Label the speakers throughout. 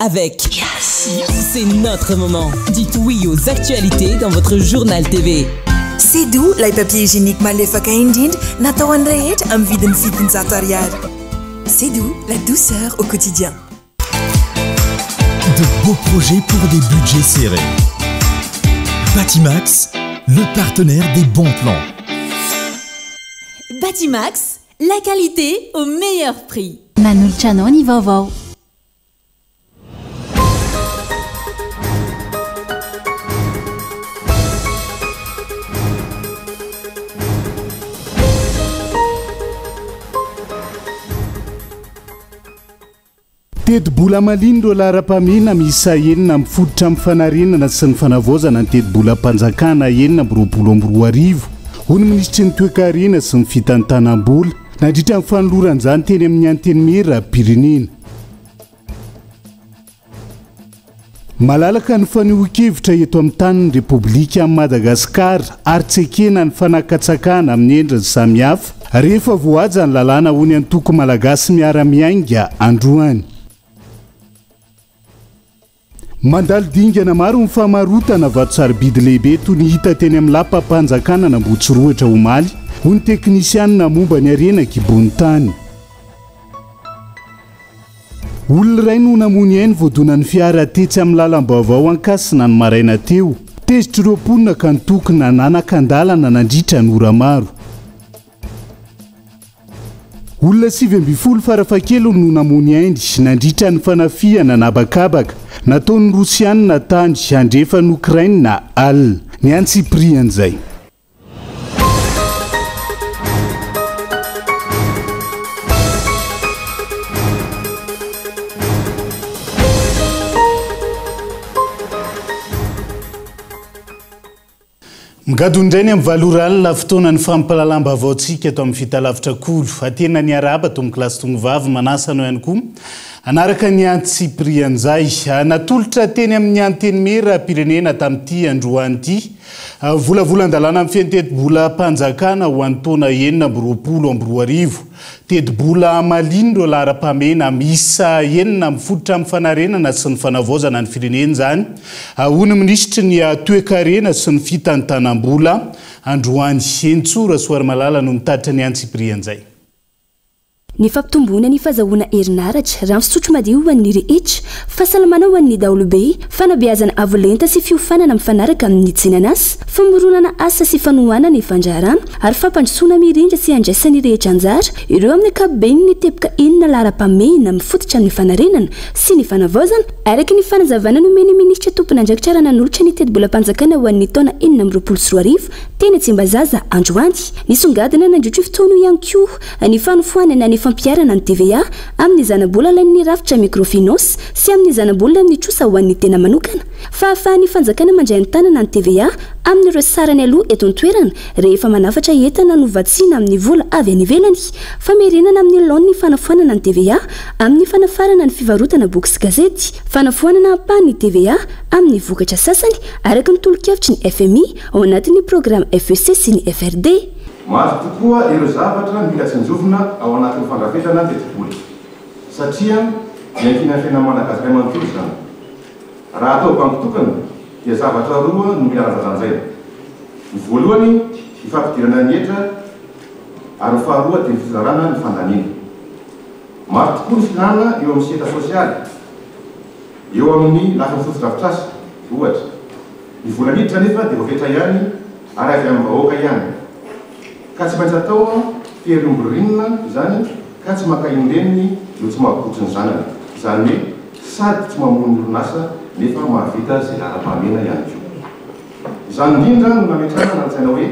Speaker 1: Avec C'est notre moment. Dites oui aux actualités dans votre journal TV.
Speaker 2: C'est doux, ilay papier hygiénique malefaka indrindra natao an'ny rehetra amin'ny vidiny 700 ariary. C'est doux, la douceur au quotidien.
Speaker 3: De beaux projets pour des budgets serrés. Batimax, le partenaire des bons plans.
Speaker 4: Batimax, la qualité au meilleur prix.
Speaker 5: Manolotra anao ny vaovao.
Speaker 6: Tetibola malina ireo laharam-pahamehana miisa enina mifototra amin'ny fanarenana sy ny fanavaozana ny tetibolam-panjakana 2026, hoy ny minisitry ny Toekarena sy ny fitantanam-bola, nandritra ny fanolorana izany teny amin'ny Antenimieram-pirenena. Malalaka ny fanehoan-kevitra eto amin'ny tanin'ny Repoblikan'i Madagasikara ary tsy ekena ny fanakatsakana amin'ny endriny samihafa rehefa voahaja ny lalàna hoy ny antoko Malagasy Miara-Miainga androany. Mandalo dingana maro ny famarotana vato sarobidy lehibe toy ny hita teny amin'ny lapam-panjakana Ambohitsorohitra omaly, hoy ny teknisianina momba ny harena an-kibon'ny tany. Olona iray no namoy ny ainy voadonan'ny fiara tetsy amin'ny lalam-baovao Ankasina ny maraina teo. Tezitra ireo mponina ka nitokona nanakan-dalana nandritra ny ora maro. Olona 19 farafahakeliny no namoy ny ainy nandritra ny fanafihana an'habakabaka nataon'ny Rosianina tany andrefan'i Okraina alina. Ny antsipirihan'izay. Migadona indray ny amin'ny valo ora alina, fotoanan'ny fampahalalam-baovaontsika eto amin'ny Fitalavitra Kolo. Atena ny arahaba tompokolahy sy tompovavy, manasa anao ihany koa hanaraka ny antsipirian'izay natolotra teny amin'ny Antenimieram-pirenena tamin'ity androany ity. Volavolan-dalàna mifehy ny tetibolam-panjakana ho an'ny taona 2026. Tetibola hamaliana ireo laharam-pahamehana miisa enina mifototra amin'ny fanarenana sy ny fanavaozana ny firenena izany, hoy ny minisitry ny Toekarena sy ny fitantanam-bola androany. Henintsoa Rasoarimalala no nitatitra ny antsipirian'izay.
Speaker 4: Ny fampitomboana ny fahazahoana herinaratra, rano fisotro madio ho an'ny rehetra, fahasalamana ho an'ny daholobe, fanabeazana avo lenta sy fiofanana mifanaraka amin'ny tsenan'asa, famoronana asa sy fanohanana ny fandraharana ary fampandrosoana mirindra sy andraisan'ny rehetra anjara, ireo amin'ny ankapobeny ny teboka enina laharam-pahamehana mifototra amin'ny fanarenana sy ny fanavaozana, araka ny fanazavana nomen'ny minisitra tompon'andraikitra raha nanolotra ny tetibolam-panjakana ho an'ny taona 2026 teny Tsimbazaza androany. Nisongadina nandritra io fotoana io ihany koa Ny fanofoanana ny fampiharana ny TVA amin'ny zanabola alain'ny rafitra microfinance sy amin'ny zanabola amin'ny trosa ho an'ny tena manokana. Fahafahan'ny fanjakana mandray an-tanana ny TVA amin'ireo sarany aloa eto an-toerana rehefa manafatra entana novatsiana amin'ny vola avy any ivelany. Famerenana amin'ny laoniny fanafoanana ny TVA amin'ny fanafarana ny fivarotana boky sy gazety. Fanafoanana ampahany ny TVA amin'ny vokatra sasany araka ny tolo-kevitry ny FMI ao anatin'ny programa FEC sy ny FRD.
Speaker 7: Maro tokoa ireo zavatra mila tsinjovina ao anatin'ny fandrafetana tetibola, satria miankina fiainan'ny Malagasy iray manontolo izany. Raha atao banky tokana dia zavatra roa no mila lanjalanjaina. Ny voalohany ny fampidirana ny hetra ary ny faharoa dia ny fizarana ny fandaniana. Maro tokoa ny filàna eo amin'ny sehatra sosialy, eo amin'ny lafiny fotodrafitrasa, ohatra. Ny vola miditra anefa dia voafetra ihany ary avy amin'ny vahoaka ihany. Ka tsy maintsy atao tery omby ririnina izany ka tsy maka indreniny no tsy mahabotry ny zanany. Izany hoe sady tsy mamono ny orinasa nefa mahavita izay laharam-pahamehana ihany koa. Izany indrindra no nametrahana an-tsaina hoe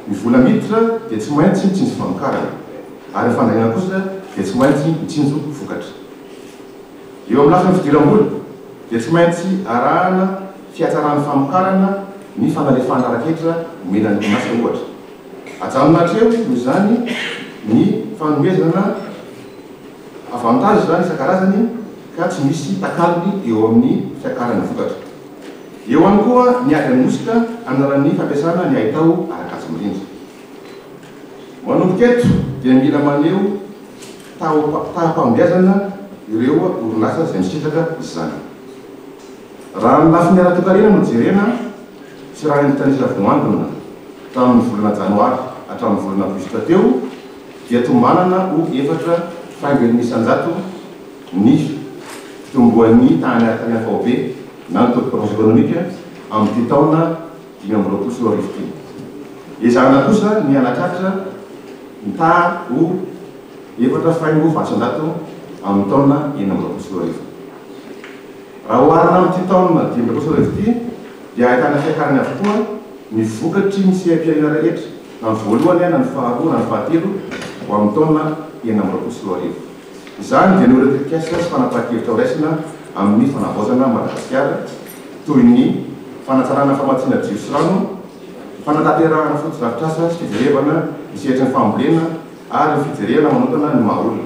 Speaker 7: ny vola miditra dia tsy maintsy mitsinjo famokarana ary ny fandaniana kosa dia tsy maintsy mitsinjo vokatra. Eo amin'ny lafiny fidiram-bola dia tsy maintsy arahana fihatsaran'ny famokarana ny fanalefahana ara-ketra omena ny orinasa ohatra. Ajanona hatreo noho izany ny fanomezana avantage isan-karazany ka tsy misy takalony eo amin'ny fiakaran'ny vokatra. Eo ihany koa ny ady amin'ny hosoka amin'ny alalan'ny fampiasana ny haitao ara-kajy mirindra. Manomboka eto dia mila maneho taham-pahombiazana. ireo orinasa izay misitraka izany. Raha ny lafiny ara-toekarena no jerena sy raha ny antontan'isa voangona tamin'ny volana janoary hatramin'ny volana aogositra teo dia tombanana ho 4,6% ny fitomboan'ny tahan'ny ara-karena faobe na ny taux de croissance économique amin'ity taona 2025 ity. Ezahana kosa ny hanatratra ny taha ho 4,8% amin'ny taona 2026. Raha oharina amin'ity taona 2025 ity dia ahitana fiakarany avokoa ny vokatry ny seha-pihariana rehetra, na ny voalohany na ny faharoa na ny fahatelo ho amin'ny taona 2026. Izany dia noho ireo tetikasa sy fanapahan-kevitra horaisina amin'ny fanavaozana an'i Madagasikara, toy ny fanatsarana ny famatsiana jiro sy rano, fanatanterahana fotodrafitrasa sy fijerevana ny sehatry ny fambolena ary ny fijerena manokana ny maha olona.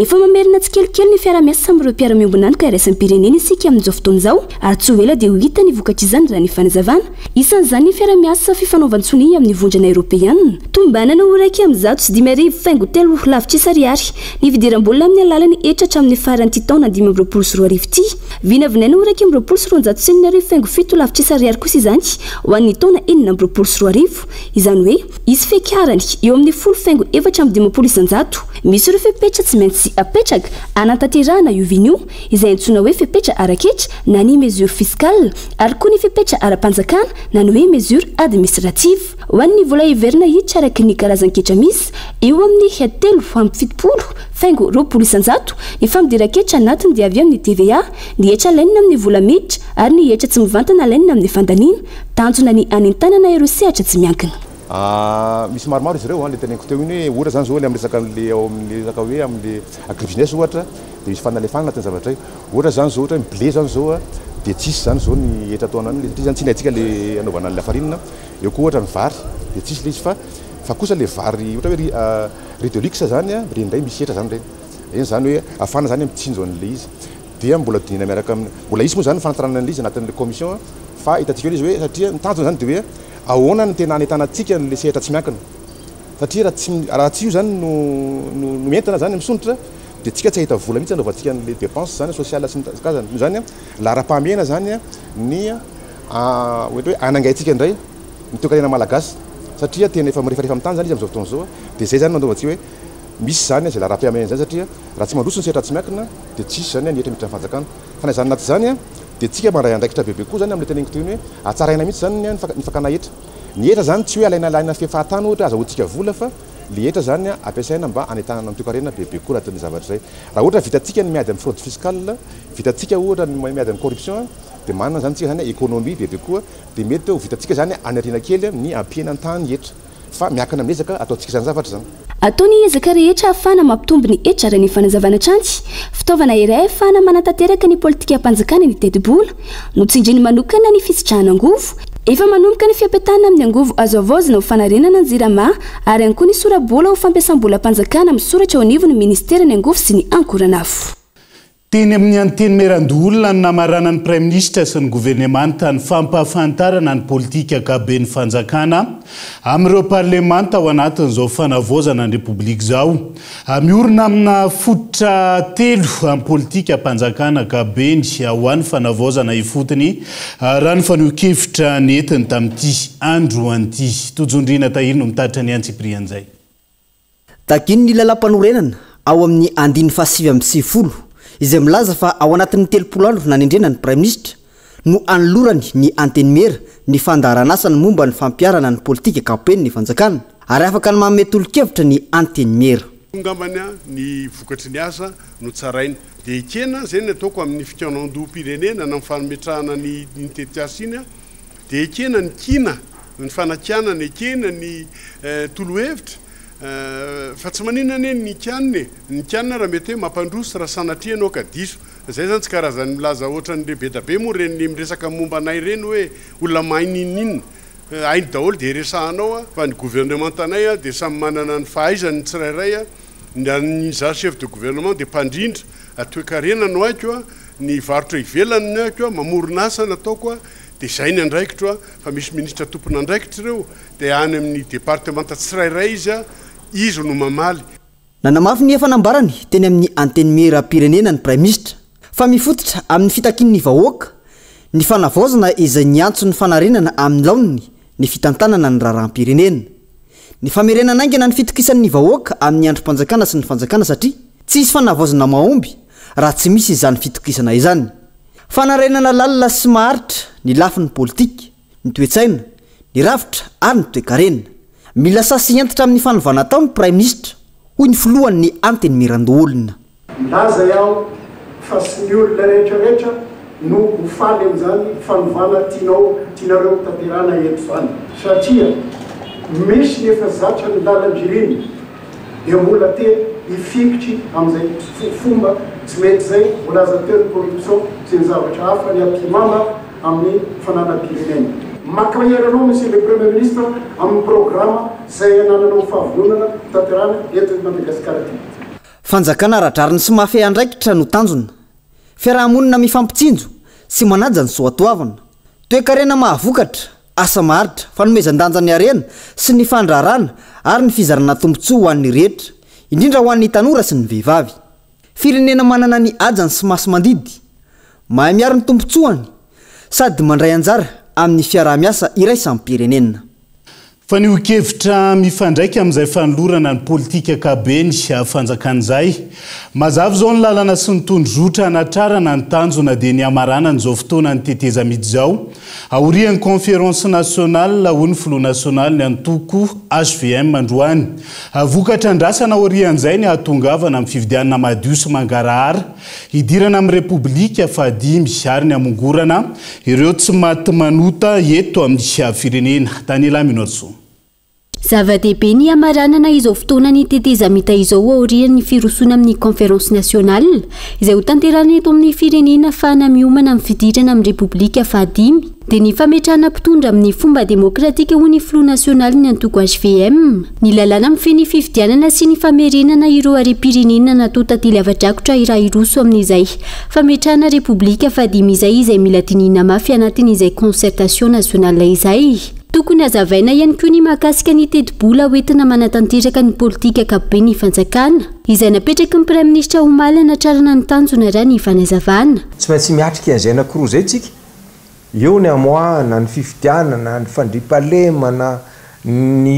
Speaker 4: Efa mamerina tsikelikely ny fiaraha-miasa amin'ireo mpiara-miombon'antoka iraisam-pirenena isika amin'izao fotoana izao ary tsy ho ela dia ho hita ny vokatr'izany raha ny fanazavana. Isan'izany ny fiaraha-miasa fifanaovan-tsonia amin'ny Vondrona Eoropeana. Tombanana ho 2001.3 lavitrisa ariary ny fidiram-bola amin'ny alalan'ny hetra hatramin'ny faran'ity taona 2025 ity. Vinavinaina ho 2021.7 lavitrisa ariary kosa izany ho an'ny taona 2026. Izany hoe hisy fiakarany eo amin'ny 10,54%. Misy ireo fepetra tsy maintsy apetraka hanatanterahana io vina io, izay antsoina hoe fepetra ara-ketra na ny mesure fiscale, ary koa ny fepetra ara-panjakana na ny hoe mesure administrative. Ho an'ny vola heverina hiditra araka ny karazan-ketra misy, eo amin'ny 73,20% ny fampidiran-ketra anatiny dia avy amin'ny TVA, ny hetra alaina amin'ny vola miditra ary ny hetra tsy mivantana alaina amin'ny fandaniana. Tanjona ny hanentanana ireo sehatra tsy miankina.
Speaker 7: Misy maromaro izy ireo an, le teneniko teo iny hoe ohatra zany zao le amin'ny resaka an'le ao amin'ny resaka hoe amin'le agribusiness ohatra dia misy fanalefahana anatin'ny zavatra io. Ohatra zany zao ohatra hoe ny blé zany zao an dia tsisy zany zao ny hetra atao an'any satria zany tsy ilaintsika le anaovana ny lafarinina. Eo koa ohatra ny vary dia tsisy le izy fa fa kosa le vary ohatra hoe riz riz de luxe zany an, ireny indray misy hetra zany ireny. Ireny zany hoe ahafahana zany mitsinjo an'le izy. Dia mbola dinihina miaraka amin'ny, mbola hisy moa zany ny fanatsarana an'le izy anatin'le commission fa hitantsika eo le izy hoe satria ny tanjona zany dia hoe ahoana no tena hanentanantsika an'le sehatra tsy miankina satria raha tsy raha tsy io zany no no no mientana zany misondrotra dia tsika tsy hahita vola mihitsy hanaovantsika an'le dépense zany sociale sy ny karazany. Noho izany laharam-pahamehana zany ny ohatra hoe hanangaintsika indray ny toekarena malagasy satria tena efa mirefarefa amin'ny tany zany izy amin'izao fotoana izao dia izay zany no anaovantsika hoe misy zany izay laharam-pahamehana izany satria raha tsy mandroso ny sehatra tsy miankina dia tsy hisy zany ny hetra miditra amin'ny fanjakana. Fa na izany na tsy izany dia tsika mandray andraikitra bebe kokoa zany amin'ilay teneniko teo iny hoe hatsaraina mihitsy zany ny fakana hetra. Ny hetra zany tsy hoe alaina alaina fahatany ohatra azahoantsika vola fa le hetra zany ampiasaina mba hanentanana ny toekarena bebe kokoa anatin'ny zavatra izay. Raha ohatra vitantsika ny miady amin'ny fraude fiscale, vitantsika ohatra ny miady amin'ny corruption dia manana zany tsika zany économie bebe kokoa dia mety ho vitantsika zany any aoriana kely ny hampihena ny tahan'ny hetra. Fa miankina amin'ny ezaka ataontsika izany zavatra izany.
Speaker 4: Atao ny ezaka rehetra ahafahana mampitombo ny hetra raha ny fanazavana hatrany. Fitaovana iray ahafahana manatanteraka ny politikam-panjakana ny tetibola. Notsindriany manokana ny fisitrahana angovo. Efa manomboka ny fiampitana amin'ny angovo azo havaozina ho fanarenana ny Jirama ary ihany koa ny sora-bola ho fampiasam-bolam-panjakana misoratra eo anivon'ny minisiteran'ny angovo sy ny ankoranafo.
Speaker 6: Teny amin'ny Antenimierandoholona no namaranan'ny Praiminisitra sy ny governemanta ny fampahafantarana ny politika ankapoben'ny fanjakana amin'ireo parlemanta ao anatin'izao fanavaozana ny Repoblika izao. Miorina amina fototra telo amin'ny politikam-panjakana ankapobeny ho an'ny fanavaozana ifotony raha ny fanehoan-kevitra nentiny tamin'ity androany ity. Tojondriana Tahiry no mitatitra ny antsipirian'izay.
Speaker 8: Takian'ny lalàmpanorenana ao amin'ny andininy faha-99 izay milaza fa ao anatin'ny 30 andro nanendrena ny Praiminisitra no anolorany ny Antenimiera ny fandaharanasany momba ny fampiharana ny politika ankapoben'ny fanjakana ary afaka ny manome tolo-kevitra ny Antenimiera.
Speaker 9: Angambany ny vokatry ny asa no tsaraina. Dia ekena, izay ny ataoko amin'ny fikaonandoham-pirenena na ny fametrahana ny iny tetikasa iny. Dia ekena ny kiana, ny fanakianana, ekena ny tolo-hevitra, fa tsy maninona anie ny kianina e! Ny kianina raha mety hoe mampandroso raha sanatria ianao ka diso. Zay zany tsy karazan'ny milaza ohatran'ireo bedabe moa ireny miresaka momba anay ireny hoe olona mahay n'inon'inona. Hainy daholo dia resahanao a! Fa ny gouvernementanay a dia samy manana ny fahaizany ny tsirairay a! Ny an'ny za chef de gouvernement dia mpandrindra toekarena no haiko a, ny varotra ivelany no haiko a, mamorona asa no ataoko a, Dia izay ny andraikitro a, fa misy ministra tompon'andraikitra ireo, dia any amin'ny departemanta tsirairay izy a, izy no mamaly.
Speaker 8: Nanamafy ny efa nambarany teny amin'ny Antenimierampirenena ny Praiminisitra fa mifototra amin'ny fitakian'ny vahoaka ny fanavaozana izay niantso ny fanarenana amin'ny laoniny ny fitantanana ny raharaham-pirenena. Ny famerenana haingana ny fitokisan'ny vahoaka amin'ny andrim-panjakana sy ny fanjakana satria tsy hisy fanavaozana mahomby raha tsy misy izany fitokisana izany. Fanarenana lalina sy maharitra ny lafiny politika. ny toe-tsaina, ny rafitra ary ny toekarena. Mila sahy sy hentitra amin'ny fanovana atao ny Praiminisitra, hoy ny filohan'ny Antenimierandoholona.
Speaker 10: Milaza iaho fa tsy ny olona rehetra rehetra no ho faly amin'izany fanovana tianao tianareo tanterahana eto izany satria misy ny efa zatra ny lalan-dririnina dia mbola te hifikitry amin'izay fomba tsy mety izay voalaza teo ny corruption sy ny zavatra hafa ny ampihimamba amin'ny fananam-pirenena. Mankahery anao Monsieur le Premier Ministre amin'ny programa izay anananao fahavononana hotanterahana eto Madagasikara ity.
Speaker 8: Fanjakana ara-drariny sy mahafehy andraikitra no tanjona. Fiaraha-monina mifampitsinjo sy manaja ny soatoavina. Toekarena mahavokatra, asa maharitra, fanomezan-danja ny harena sy ny fandraharana ary ny fizarana tombontsoa ho an'ny rehetra, indrindra ho an'ny tanora sy ny vehivavy. Firenena manana ny hajany sy masi-mandidy, mahay miaro ny tombontsoany sady mandray anjara amin'ny fiaraha-miasa iraisam-pirenena.
Speaker 6: Fanehoan-kevitra mifandraika amin'izay fanolorana ny politika ankapobeny fanjakana izay. Mazava izao ny lalana sy ny tondrozotra hanatrarana ny tanjona dia ny hamaranana izao fotoanan'ny tetezamita izao. Aorian'ny Conférence nationale, hoy ny filoha nasionalin'ny antoko hvm androany. Vokatra andrasana aorian'izay ny hahatongavana amin'ny fifidianana madio sy mangarahara, hidirana amin'ny Repoblika fahadimy ary ny hamongorana ireo tsy maty manota eto amin'ny firenena. Daniela Minoarisoa.
Speaker 4: Zava-dehibe ny hamaranana izao fotoanan'ny tetezamita izao aorian'ny firosoana amin'ny Conférence nationale izay hotanterahina eto amin'ny firenena ahafahana miomana amin'ny fidirana amin'ny Repoblika fahadimy dia ny fametrahana mpitondra amin'ny fomba demokratika hoy ny filoha nasionalin'ny antoko hvm. Ny lalàna mifehy ny fifidianana sy ny famerenana ireo harem-pirenena natao tantely afa-drakotra raha hiroso amin'izay fametrahana Repoblika fahadimy izay izay mila dinihina mafy anatin'izay concertation nationale izay. Tokony hazavaina ihany koa ny mahakasika ny tetibola hoentina manatanteraka ny politika ankapoben'ny fanjakana, izay napetraky ny Praiminisitra omaly hanatrarana ny tanjona raha ny fanazavana.
Speaker 11: Tsy maintsy miatrika an'izay anankiroa izay tsika, eo ny hamoahana, ny fifidianana, ny fandriampahalemana, ny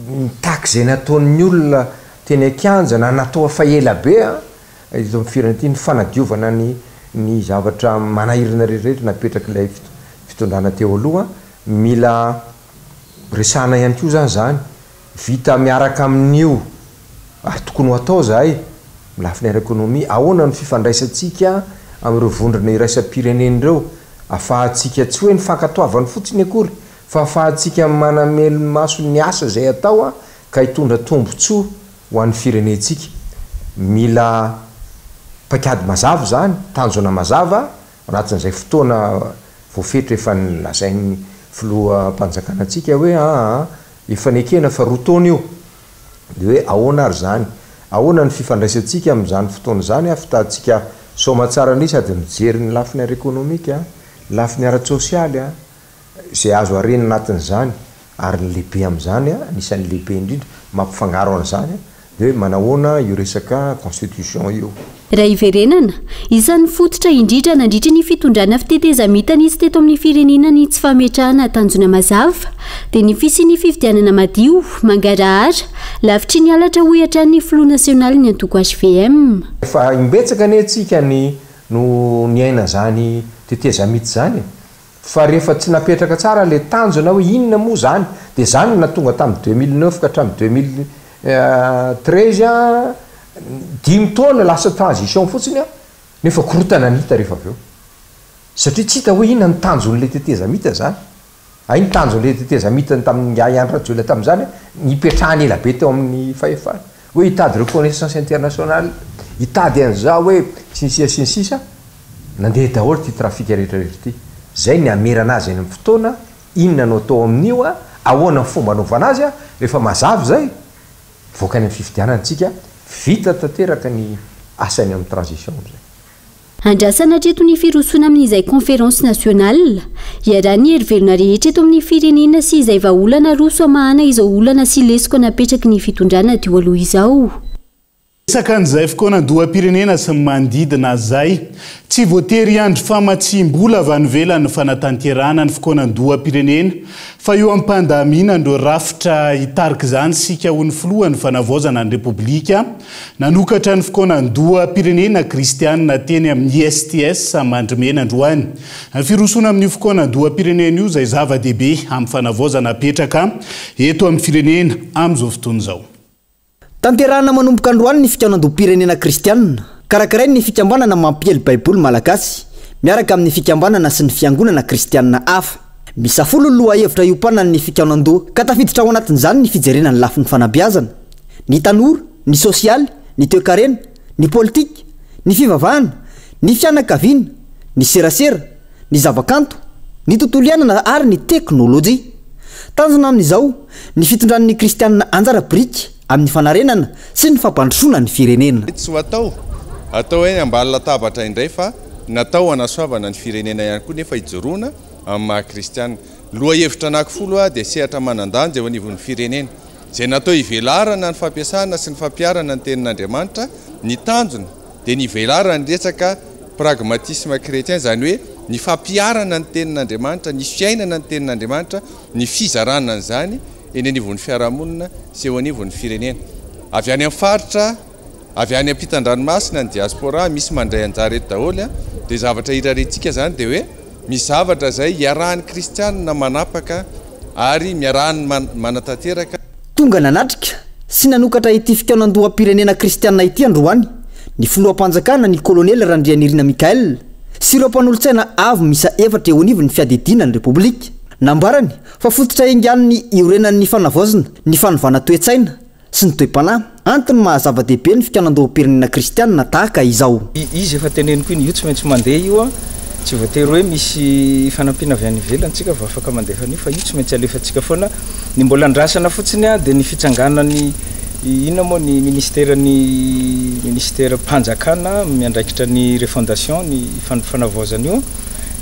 Speaker 11: mitaky izay nataon'ny olona teny an-kianja na natao efa ela be an, eto amin'ny firenena ity, ny fanadiovana ny ny zavatra manahirana rehetra rehetra napetrak'ilay fitondrana teo aloha, mila resahana ihany koa zany zany, vita miaraka amin'io ary tokony ho atao zahay, lafiny ara-ekonomia, ahoana ny fifandraisantsika amin'ireo vondrona iraisam-pirenena ireo, afahantsika tsy hoe ny fankatoavany fotsiny akory fa afahantsika manamelo-maso ny asa izay atao ka hitondra tombotsoa ho an'ny firenentsika. Mila paikady mazava izany, tanjona mazava anatin'izay fotoana voafetra efa nolazain'ny filoham-panjakana antsika hoe aa efa nekena fa roa taona io, dia hoe ahoana ary izany? Ahoana ny fifandraisantsika amin'izany fotoana izany ahafitantsika soamatsara indray sady mijery ny lafiny ara-ekonomika, ny lafiny ara-tsosialy, Izay azo harenina anatin'izany, ary ny lehibe amin'izany, anisan'ny lehibe indrindra mampifangaro an'izany, dia hoe manahoana io resaka constitution io.
Speaker 4: Raha hiverenana, isan'ny fototra indrindra nandritry ny fitondrana fitetezamita nisy teto amin'ny firenena ny tsy fametrahana tanjona mazava, dia ny fisian'ny fifidianana madio, mangarahara, lavitry ny halatra hoy hatrany ny filoha nasionalin'ny antoko hvm.
Speaker 11: Efa imbetsaka anie tsika ny no niaina zany tetezamita zany e! Fa rehefa tsy napetraka tsara le tanjona hoe inona moa zany de zany no nahatonga tamin'ny 2009 ka hatramin'ny 2013 an, dimy taona lasa transition fotsiny an, nefa korotana ny hita rehefa avy eo. Satria tsy hita hoe inona ny tanjon'le tetezamita zany. Hay ny tanjon'le tetezamita tamin'ingahy Andry Rajoelina tamin'izany an, ny hipetrahany ela be teo amin'ny fahefana. Hoe hitady reconnaissance internationale, hitady an'izao hoe sy ny sisa sy ny sisa, nandeha daholo ity trafic rehetra rehetra ity. Zay ny hamerana azy any amin'ny fotoana, inona no atao amin'io, ahoana ny fomba anaovana azy, rehefa mazava izay, mivoaka any amin'ny fifidianana tsika, vita tanteraka ny asa any amin'ny transition amin'izay.
Speaker 4: Andrasana hatreto ny firosoana amin'izay Conférence nationale, iarahan'ny hery velona rehetra eto amin'ny firenena sy izay vahaolana aroso hamahana izao olana sy lesoka napetraky ny fitondrana teo aloha izao.
Speaker 6: Resaka an'izay fikaonandoham-pirenena sy ny manodidina izay. Tsy voatery hiandry famatsiam-bola avy any ivelany ny fanatanterahana ny fikaonandoham-pirenena fa eo am-pandaminana ireo rafitra hitarika izany isika hoy ny filohan'ny fanavaozana ny Repoblika nanokatra ny fikaonandoham-pirenena kristianina teny amin'ny ISTS Mandrimena androany. Ny firosoana amin'io fikaonandoham-pirenena io izay zava-dehibe amin'ny fanavaozana apetraka eto amin'ny firenena amin'izao fotoana izao.
Speaker 8: Tanterahina manomboka androany ny fikaonandoham-pirenena kristianina, karakarain'ny fikambanana Mampiely Baiboly Malagasy, miaraka amin'ny fikambanana sy ny fiangonana kristianina hafa. Miisa folo ny lohahevitra iompanan'ny fikaonandoha ka tafiditra ao anatin'izany ny fijerena ny lafiny fanabeazana, ny tanora, ny sosialy, ny toekarena, ny politika, ny fivavahana, ny fianakaviana, ny serasera, ny zavakanto, ny tontolo iainana ary ny teknolojia. Tanjona amin'izao ny fitondran'ny kristianina anjara biriky amin'ny fanarenana sy ny fampandrosoana ny firenena.
Speaker 12: Tsy ho atao atao eny ambany latabatra indray fa natao hanasoavana ny firenena ihany koa nefa hijoroana amin'ny maha kristianina. Lohahevitra anakifolo dia sehatra manan-danja eo anivon'ny firenena. Izay natao hivelarana ny fampiasana sy ny fampiharana ny tenin'Andriamanitra, ny tanjona dia ny hivelaran'ny resaka pragmatisme chrétien, izany hoe ny fampiharana ny tenin'Andriamanitra, ny fiainana ny tenin'Andriamanitra, ny fizarana an'izany eny anivon'ny fiarahamonina sy eo anivon'ny firenena. Avy any amin'ny faritra, avy any ampitan-dranomasina, ny diaspora, misy mandray anjara eto daholo, dia zavatra irariantsika izany dia hoe misy zavatra izay iarahan'ny kristianina manapaka ary miarahany manatanteraka.
Speaker 8: Tonga nanatrika sy nanokatra ity fikaonandoham-pirenena kristiana ity androany ny filoham-panjakana ny kolonely Randrianirina Michaël sy ireo mpanolotsaina avo miisa efatra eo anivon'ny fiadidiana ny Repoblika. Nambarany fa fototra ingan'ny iorenan'ny fanavaozana ny fanovana toe-tsaina sy ny toe-panahy, antony maha zava-dehibe ny fikaonandoham-pirenena kristianina tahaka izao.
Speaker 13: Izy efa teneniko iny, io tsy maintsy mandeha io an, tsy voatery hoe misy fanampiana avy any ivelany tsika vao afaka mandefa an'io fa io tsy maintsy alefantsika foana, ny mbola andrasana fotsiny an dia ny fitsanganan'ny inona moa ny ministeran'ny ministeram-panjakana miandraikitra ny refondation ny fanavaozana io,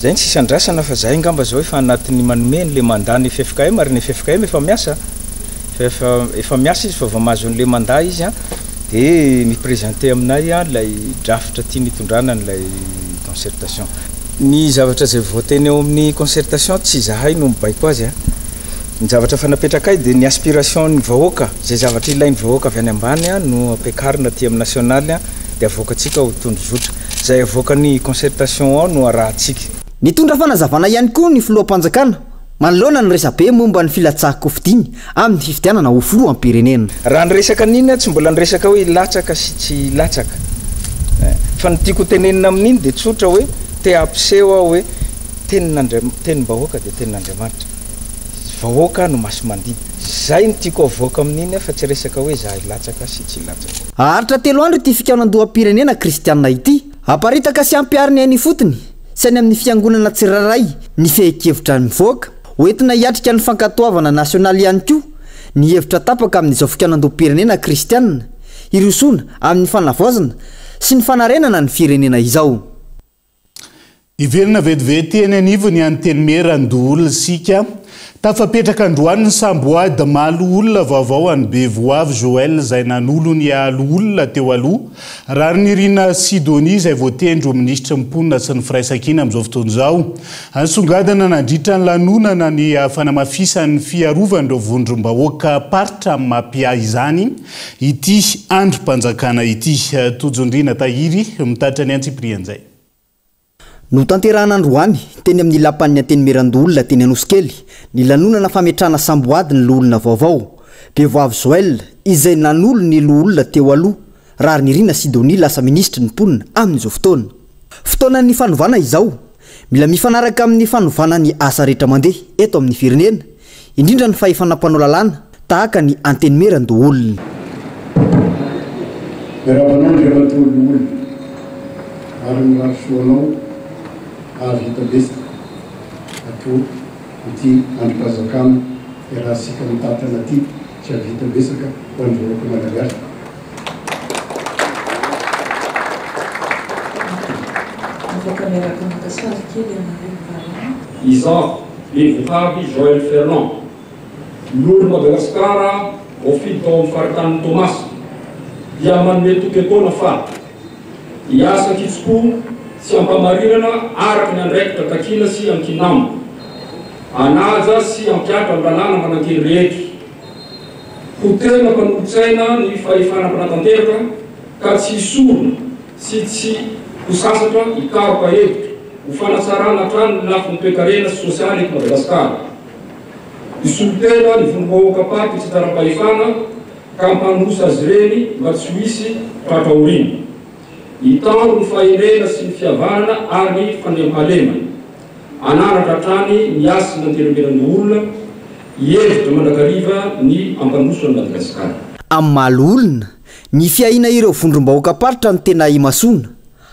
Speaker 13: zay ny sisa andrasana fa zahay angamba zao efa anatin'ny manome an'le mandat ny ffkm ary ny ffkm efa miasa. Fa efa efa miasa izy fa vao mahazo an'ilay mandat izy an, dia mi-presenter aminay an ilay drafitra tiany hitondrana an'ilay concertation. Ny zavatra izay voateny ao amin'ny concertation tsy izahay no mibaiko azy an. Ny zavatra efa napetrakay dia ny aspiration ny vahoaka, izay zavatra ilain'ny vahoaka avy any ambany an no ampiakarina aty amin'ny nasionaly an, dia avoakantsika ho tondrozotra. Izay avoakan'ny concertation ao no arahantsika.
Speaker 8: Nitondra fanazavana ihany koa ny filoham-panjakana Manoloana ny resabe momba ny filatsahan-kofidiny amin'ny fifidianana ho filoham-pirenena.
Speaker 13: Raha niresaka an'iny aho tsy mbola niresaka hoe hilatsaka sy tsy hilatsaka eh. Fa ny tiako ho tenenina amin'iny dia tsotra hoe te hampiseho aho hoe tenin'Andria-, tenim-bahoaka dia tenin'Andriamanitra. Vahoaka no masi-mandidy. Zay no tiako havoaka amin'iny fa tsy resaka hoe za hilatsaka sy tsy hilatsaka.
Speaker 8: Haharitra telo andro ity fikaonandoham-pirenena kristianina ity. Haparitaka sy hampiharina eny ifotony sy any amin'ny fiangonana tsirairay ny fehin-kevitra mivoaka. Hoentina hiatrika ny fankatoavana nasionaly ihany koa ny hevitra tapaka amin'izao fikaonandoham-pirenena kristianina hirosoana amin'ny fanavaozana sy ny fanarenana ny firenena izao.
Speaker 6: Hiverina vetivety eny anivon'ny Antenimierandoholona isika. Tafapetraka androany ny samboady maha loholona vaovao an'i Bevoavy Joël izay nanolo ny loholona teo aloha, Raharinirina Sidonie izay voatendry ho minisitry ny mponina sy ny firaisankina amin'izao fotoana izao. Nisongadina nandritra ny lanonana ny fanamafisan'ny fiarovan'ireo vondrom-bahoakam-paritra amin'ny maha mpiahy izany ity andrim-panjakana ity. Tojo Ndriana Tahiry mitatitra ny antsipirian'izay.
Speaker 8: Notanterahana androany, teny amin'ny Lapan'ny Antenimierandoholona teny Anosikely, ny lanonana fametrahana samboady ny loholona vaovao, Bevoavy Joël, izay nanolo ny loholona teo aloha, Raharinirina Sidonie lasa minisitry ny mponina amin'izao fotoana. Fotoanan'ny fanovana izao. Mila mifanaraka amin'ny fanovana ny asa rehetra mandeha eto amin'ny firenena, indrindra ny fahefana mpanao lalàna tahaka ny Antenimierandoholona.
Speaker 10: Miarahaba anao Andriamatoa Loholona ary mirary soa anao hahavita betsaka ato ity andrim-panjakana iarahantsika mitantana ity sy hahavita betsaka ho an'ny vahoaka Malagasy.
Speaker 14: Afaka miaraka maka sary kely ianareo mirahalahy.
Speaker 15: Izaho, Bevohavy Joël Ferland, Loholon'i Madagasikara voafidy tao amin'ny faritanin'i Toamasina. dia manome toky etoana fa hiasa an-kitsim-po sy am-pahamarinana araka ny andraikitra takiana sy ankinina amiko, hanaja sy hampihatra ny lalàna manan-kery rehetra, ho tena mpanolotsaina ny fahefana mpanatanteraka ka tsy hisorona sy tsy ho sasatra hikaroka hevitra ho fanatsarana hatrany ny lafiny toekarena sy sosialy eto Madagasikara. Hisolo tena ny vondrom-bahoakam-paritra itsinjaram-pahefana ka hampandroso azy ireny mba tsy ho hisy tratra aoriana. Hitandro ny fahendrena sy ny fihavanana ary ny fandriampahalemana. Hanandratra hatrany ny hasin'ny Antenimierandoholona, hihevitra mandrakariva ny hampandroso an'i Madagasikara.
Speaker 8: Amin'ny maha loholona, ny fiahiana ireo vondrom-bahoakam-paritra no tena imasoana,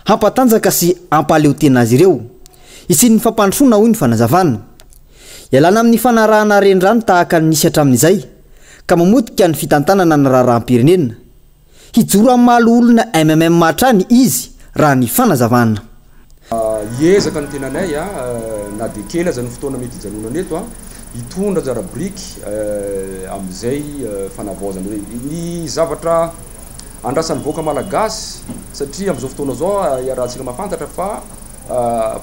Speaker 8: hampatanjaka sy hampahaleo tena azy ireo. Hisian'ny fampandrosoana hoy ny fanazavana. Ialana amin'ny fanarahana renirano tahaka ny nisy hatramin'izay, ka mamotika ny fitantanana ny raharaham-pirenena. Hijoro amin'ny maha loholona MMM hatrany izy raha ny fanazavana.
Speaker 16: Hiezaka ny tenanay na dia kely aza ny fotoana mety hijanonana eto, hitondra anjara biriky amin'izay fanavaozana izay. Ny zavatra andrasan'ny vahoaka malagasy satria amin'izao fotoana izao iarahantsika mahafantatra fa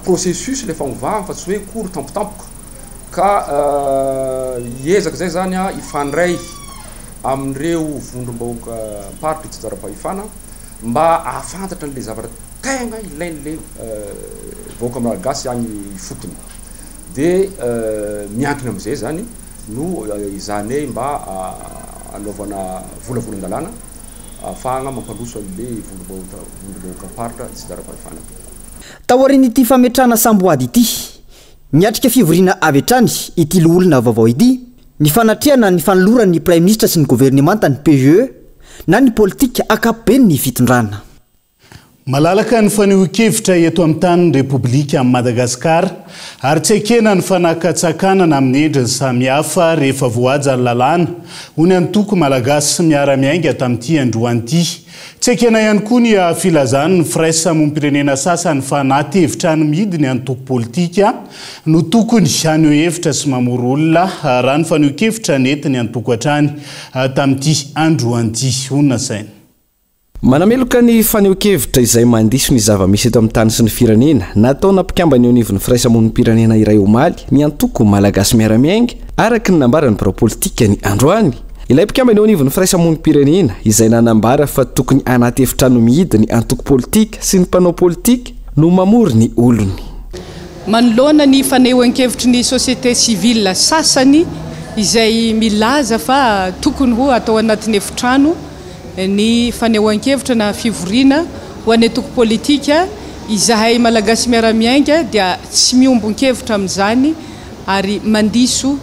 Speaker 16: processus ilay fanovana fa tsy hoe cours tampotampoka ka hiezaka izay zany hifandray amin'ireo vondrom-bahoakam-paritra itsinjaram-pahefana mba hahafantatra an'ilay zavatra tegna ilain'ilay vahoaka malagasy any ifotony dia miankina amin'izay zany no ezahanay mba hanaovana volavolan-dalàna ahafahana mampandroso an'ilay vondrom-bahoakam-paritra itsinjaram-pahefana.
Speaker 8: Taorian'ity fametrahana samboady ity, niatrika fivoriana avy hatrany ity loholona vaovao ity, ny fanatrehana ny fanoloran'ny Praiminisitra sy ny governemanta ny PGE na ny politika ankapobeny ny fitondrana.
Speaker 6: Malalaka ny fanehoan-kevitra eto amin'ny tanin'ny Repoblikan'i Madagasikara ary tsy ekena ny fanakatsakanana amin'ny endriny samihafa rehefa voahaja ny lalàna, hoy ny antoko Malagasy Miara-Miainga tamin'ity androany ity. Tsy ekena ihany koa ny filazan'ny firaisamonim-pirenena sasany fa anaty efitrano mihidy ny antoko politika no tokony haneho hevitra sy mamory olona, raha ny fanehoan-kevitra nentin'ny antoko hatrany tamin'ity androany ity, hoy ny nasaina.
Speaker 17: Manameloka ny fanehoan-kevitra izay mandiso ny zava-misy eto amin'ny tany sy ny firenena, nataona mpikambana eo anivon'ny firaisamonim-pirenena iray omaly, ny antoko Malagasy Miara-Miainga, araka ny nambaran'ny birao politikany androany. Ilay mpikambana eo anivon'ny firaisamonim-pirenena, izay nanambara fa tokony anaty efitrano mihidy ny antoko politika sy ny mpanao politika no mamory ny olony.
Speaker 18: Manoloana ny fanehoan-kevitry ny société civile sasany izay milaza fa tokony ho atao anatin'ny efitrano, ny fanehoan-kevitra na fivoriana ho an'ny antoko politika, izahay Malagasy Miara-Miainga dia tsy miombon-kevitra amin'izany ary mandiso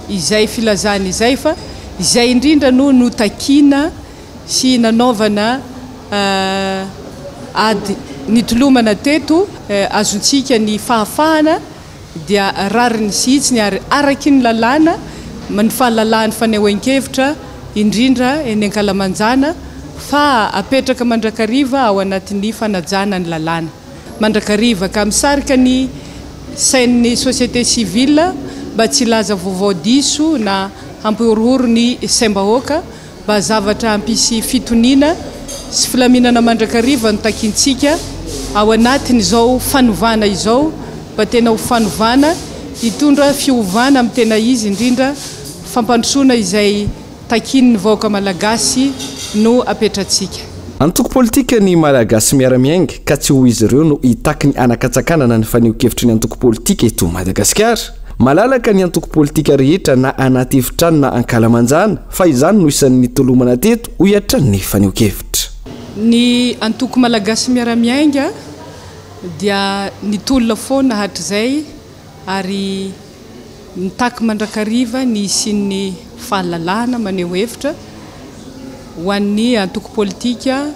Speaker 18: izay filazana izay fa izay indrindra no notakiana sy nanaovana ady nitolomana teto, azontsika ny fahafahana dia rariny sy hitsiny ary araky ny lalàna ny fahalalahan'ny fanehoan-kevitra indrindra eny ankalamanjana fa apetraka mandrakariva ao anatin'ny fanajana ny lalàna mandrakariva ka misarika ny sain'ny société civile mba tsy hilaza vaovao diso na hampihorohoro ny saim-bahoaka Mba zavatra hampisy fitoniana sy filaminana mandrakariva no takintsika ao anatin'izao fanovana izao, mba tena ho fanovana hitondra fiovana amin'ny tena izy, indrindra fampandrosoana izay takian'ny vahoaka malagasy no apetratsika.
Speaker 17: Antoko politika ny Malagasy Miara-Miainga ka tsy ho izy ireo no hitaky ny hanakatsakanana ny fanehoan-kevitry ny antoko politika eto Madagasikara. Malalaka ny antoko politika rehetra na anaty efitrano na ankalamanjana fa izany no isan'ny nitolomana teto, hoy hatrany ny fanehoan-kevitra.
Speaker 18: Ny antoko Malagasy Miara-Miainga dia nitolona foana hatrizay ary mitaky mandrakariva ny hisian'ny fahalalahana maneho hevitra ho an'ny antoko politika,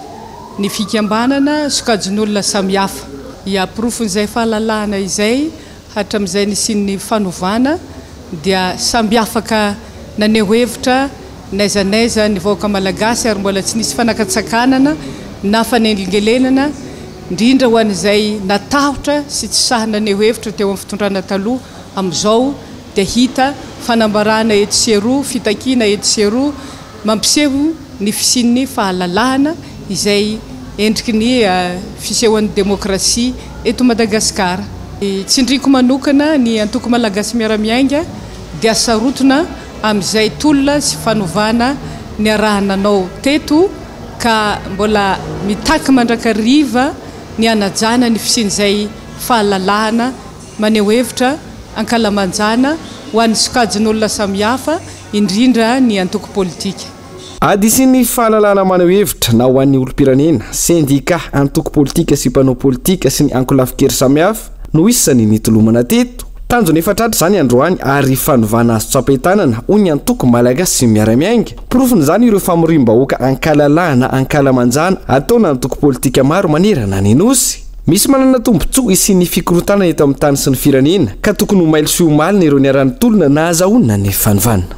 Speaker 18: ny fikambanana, sokajin'olona samihafa. Porofon'izay fahalalahana izay Hatramin'izay nisian'ny fanovana dia samby afaka naneho hevitra n'aiza n'aiza ny vahoaka malagasy ary mbola tsy nisy fanakatsakanana na fanelingelenana indrindra ho an'izay natahotra sy tsy sahy naneho hevitra teo amin'ny fitondrana taloha amin'izao dia hita fanambarana etsy sy eroa, fitakiana etsy sy eroa mampiseho ny fisian'ny fahalalahana izay endriky ny fisehoan'ny demokrasia eto Madagasikara. Tsindriako manokana ny Antoko Malagasy Miara-Miainga dia sarotona amin'izay tolona sy fanovana niaraha-nanao teto ka mbola mitaky mandrakariva ny hanajana ny fisian'izay fahalalahana maneho hevitra ankalamanjana ho an'ny sokajin'olona samihafa, indrindra ny antoko politika.
Speaker 17: Ady sy ny fahalalahana maneho hevitra na ho an'ny olom-pirenena, sendika, antoko politika sy mpanao politika sy ny ankolafin-kery samihafa no isan'ny nitolomana teto. Tanjona efa tratra izany androany ary fanovana azo tsapain-tanana hoy ny antoko Malagasy Miara-Miainga. Porofon'izany ireo famoriam-bahoaka ankalalahana ankalamanjana ataona antoko politika maro manerana ny Nosy. Misy manana tombontsoa hisian'ny fikorontanana eto amin'ny tany sy ny firenena ka tokony ho mailo sy ho malina ireo niara-nitolona nahazahoana ny fanovana.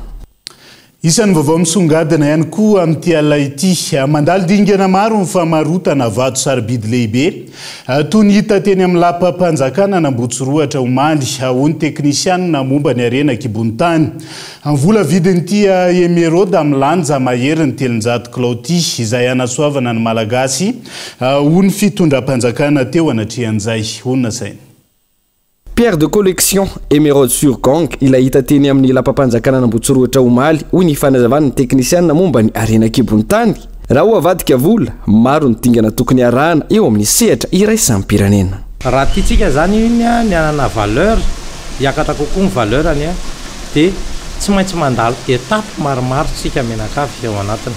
Speaker 6: Isan'ny vaovao misongadina ihany koa amin'ity alina ity, mandalo dingana maro ny famarotana vato sarobidy lehibe, toy ny hita teny amin'ny lapam-panjakana an'Ambohitsorohatra omaly, hoy ny teknisianina momba ny harena an-kibon'ny tany. Ny vola vidin'ity emeraude milanja maherin'ny 300 kilao ity, izay hanasoavana ny Malagasy, Hoy ny fitondram-panjakana teo anatrehan'izay, hoy ny nasainy.
Speaker 17: Pierre de collection, émeraude sur gang, ilay hita teny amin'ny lapam-panjakana an'Ambohitsorohitra omaly, hoy ny fanazavan'ny teknisianina momba ny harena an-kibon'ny tany. Raha ho avadika vola, maro ny dingana tokony harahana eo amin'ny sehatra iraisam-pirenena.
Speaker 19: Raha tiantsika izany iny ny hanana valeur, hiakatra kokoa ny valeur-ny dia tsy maintsy mandalo étape maromaro tsika mianakavy ao anatiny.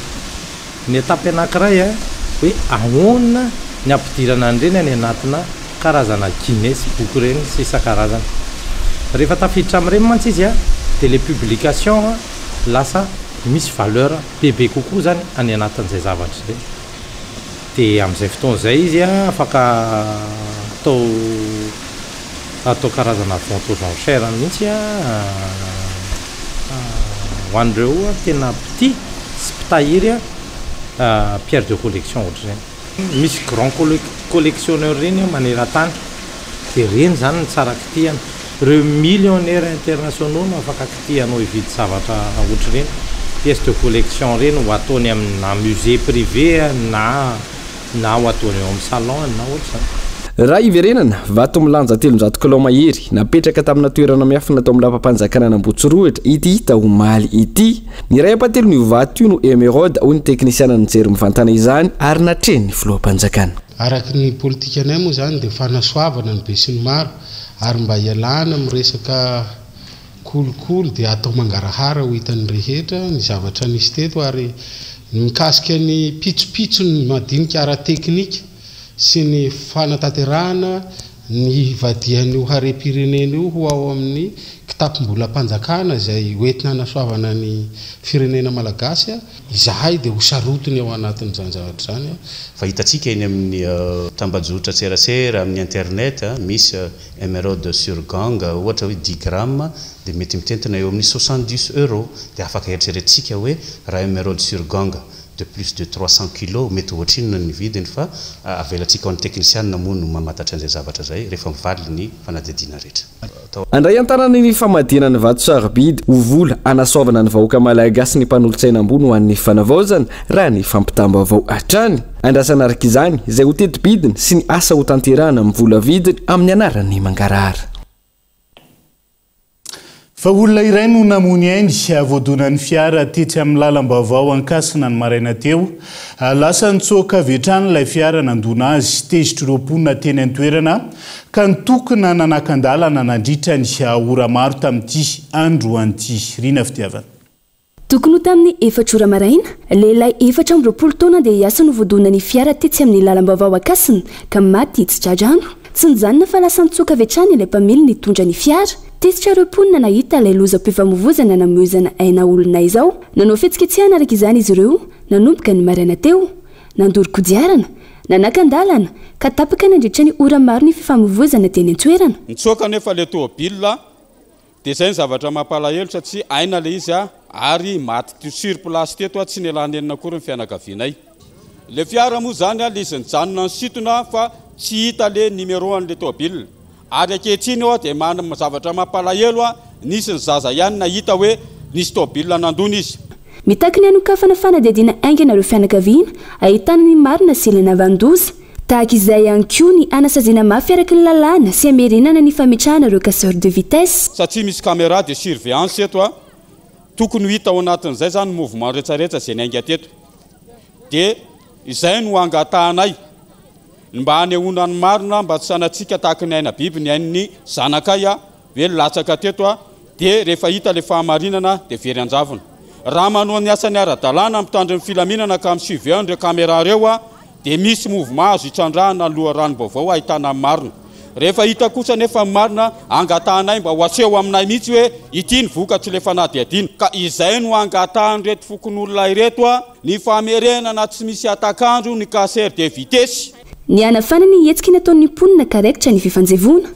Speaker 19: Ny étape anankiray hoe ahoana ny hampidirana an'ireny any anatina karazana Guinness boky ireny sy isan-karazany. Rehefa tafiditra amin'ireny mantsy izy dia ilay publication lasa misy valeur bebe kokoa izany any anatin'izay zavatra izay. Dia amin'izay fotoana izay izy afaka atao atao karazana vente aux enchères mihitsy ho an'ireo tena mpitia sy mpitahiry pierre de collection ohatr'ireny. Misy grand collectionneur ireny maneran-tany dia ireny izany no tsara kitihana. Ireo millionnaires internationaux no afaka kitihanao hividy zavatra ohatr'ireny pièces de collection ireny ho ataony amina musée privé na na ho ataony eo amin'ny salon na ohatr'izany.
Speaker 17: Raha hiverenana, vato milanja 300 kilao mahery, napetraka tamina toerana miafina tao amin'ny lapam-panjakana an'Ambohitsorohitra ity hita omaly ity. Ny iray ampahatelon'io vato io no emeraude, hoy ny teknisiana nijery mivantana izany ary natrehin'ny filoham-panjakana.
Speaker 20: Araka ny politikanay moa izany dia fanasoavana ny besinimaro ary mba hialana amin'ny resaka kolikoly dia atao mangarahara ho hitan'ny rehetra ny zavatra nisy teto ary ny mikasika ny pitsopitsony madinika ara-teknika sy ny fanatanterahana ny hivadihan'io harem-pirenena io ho ao amin'ny kitapom-bolam-panjakana izay hoentina hanasoavana ny firenena malagasy, izahay dia ho sarotiny ao anatin'izany zavatra izany.
Speaker 21: Fa hitantsika eny amin'ny tambajotran-tserasera, amin'ny internet, misy Emeraude sur gang ohatra hoe dix grammes dia mety mitentina eo amin'ny soixante-dix euros dia afaka eritreretintsika hoe raha emeraude sur gang de plus de 300 kilos mety ohatrinona ny vidiny fa avelantsika ho an'ny teknisianina moa no mamantatra an'izay zavatra izay rehefa mivaly ny fanadihadiana rehetra.
Speaker 17: Handray an-tanana ny famadihana ny vato sarobidy ho vola hanasoavana ny vahoaka malagasy ny mpanolotsaina ambony ho an'ny fanavaozana, raha ny fampitam-baovao hatrany. Andrasana araka izany izay ho teti-bidiny sy ny asa hotanterahana amin'ny vola vidiny amin'ny anaran'ny mangarahara.
Speaker 6: Fa olona iray no namoy ny ainy, voadonan'ny fiara tetsy amin'ny lalam-baovao Ankasina ny maraina teo. Lasa nitsoaka avy hatrany ilay fiara nandona azy. Tezitra ireo mponina teny an-toerana ka nitokona nanakan-dalana nandritra ny ora maro tamin'ity androany ity. Rina Fitiavana.
Speaker 4: Tokony ho tamin'ny efatra ora maraina, lehilahy 24 taona dia hiasa no voadonan'ny fiara tetsy amin'ny lalam-baovao Ankasina ka maty tsy tra-drano. Tsy nijanona fa lasa nitsoaka avy hatrany ilay mpamily nitondra ny fiara. Tezitra ireo mponina nahita ilay lozam-pifamoivozana namoizana aina olona izao. Nanao fihetsiketsehana araka izany izy ireo nanomboka ny maraina teo. Nandoro kodiarana, nanakan-dalana, ka tapaka nandritra ny ora maro ny fifamoivoizana teny an-toerana.
Speaker 22: Nitsoaka anefa ilay tomobilina Dia izay ny zavatra mampalahelo satria aina ilay izy ary maty sur place teto tsy nialà-nenina akory ny fianakavianay. Ilay fiara moa izany ilay izy nijanona nisintona fa tsy hita ilay numéro an'ilay tomobil. Ary ankehitriny eo dia zavatra mampalahelo nisy ny zaza ihany nahita hoe nisy tomobil nandona izy.
Speaker 4: Mitaky ny hanokafana fanadihadiana haingana ireo fianakaviana ahitana ny marina sy ilay nahavanon-doza. Tahaka izay ihany koa ny hanasaziana mafy araka ny lalàna sy hamerenana ny fametrahana ireo casseurs de vitesse.
Speaker 22: Satria misy caméra de surveillance eto a, tokony ho hita ao anatin'izay zany ny mouvement retraretra izay niainga teto. Dia izay no angatahanay, ny mba hanehoana ny marina mba tsy sanatsika tahaka ny aina biby ny ain'ny zanakay a, hoe latsaka teto a, dia rehefa hita ilay fahamarinana dia very an-javona. Raha manao ny asany ara-dalàna ny mpitandro ny filaminana ka mi-suivre an'ireo caméra ireo a, dia misy mouvement azo itrandrahana ny loharanom-baovao ahitana ny marina. Rehefa hita kosa anefa ny marina, angatahanay mba ho aseho aminay mihitsy hoe ity ny vokatr'ilay fanadihadiana. Ka izay no angatahan'ireto fokonolona ireto a, ny famerenana tsy misy hatak'andro ny casseur de vitesse.
Speaker 4: Ny hanafana ny hetsiky nataon'ny mponina ka raikitra ny fifanjevoana.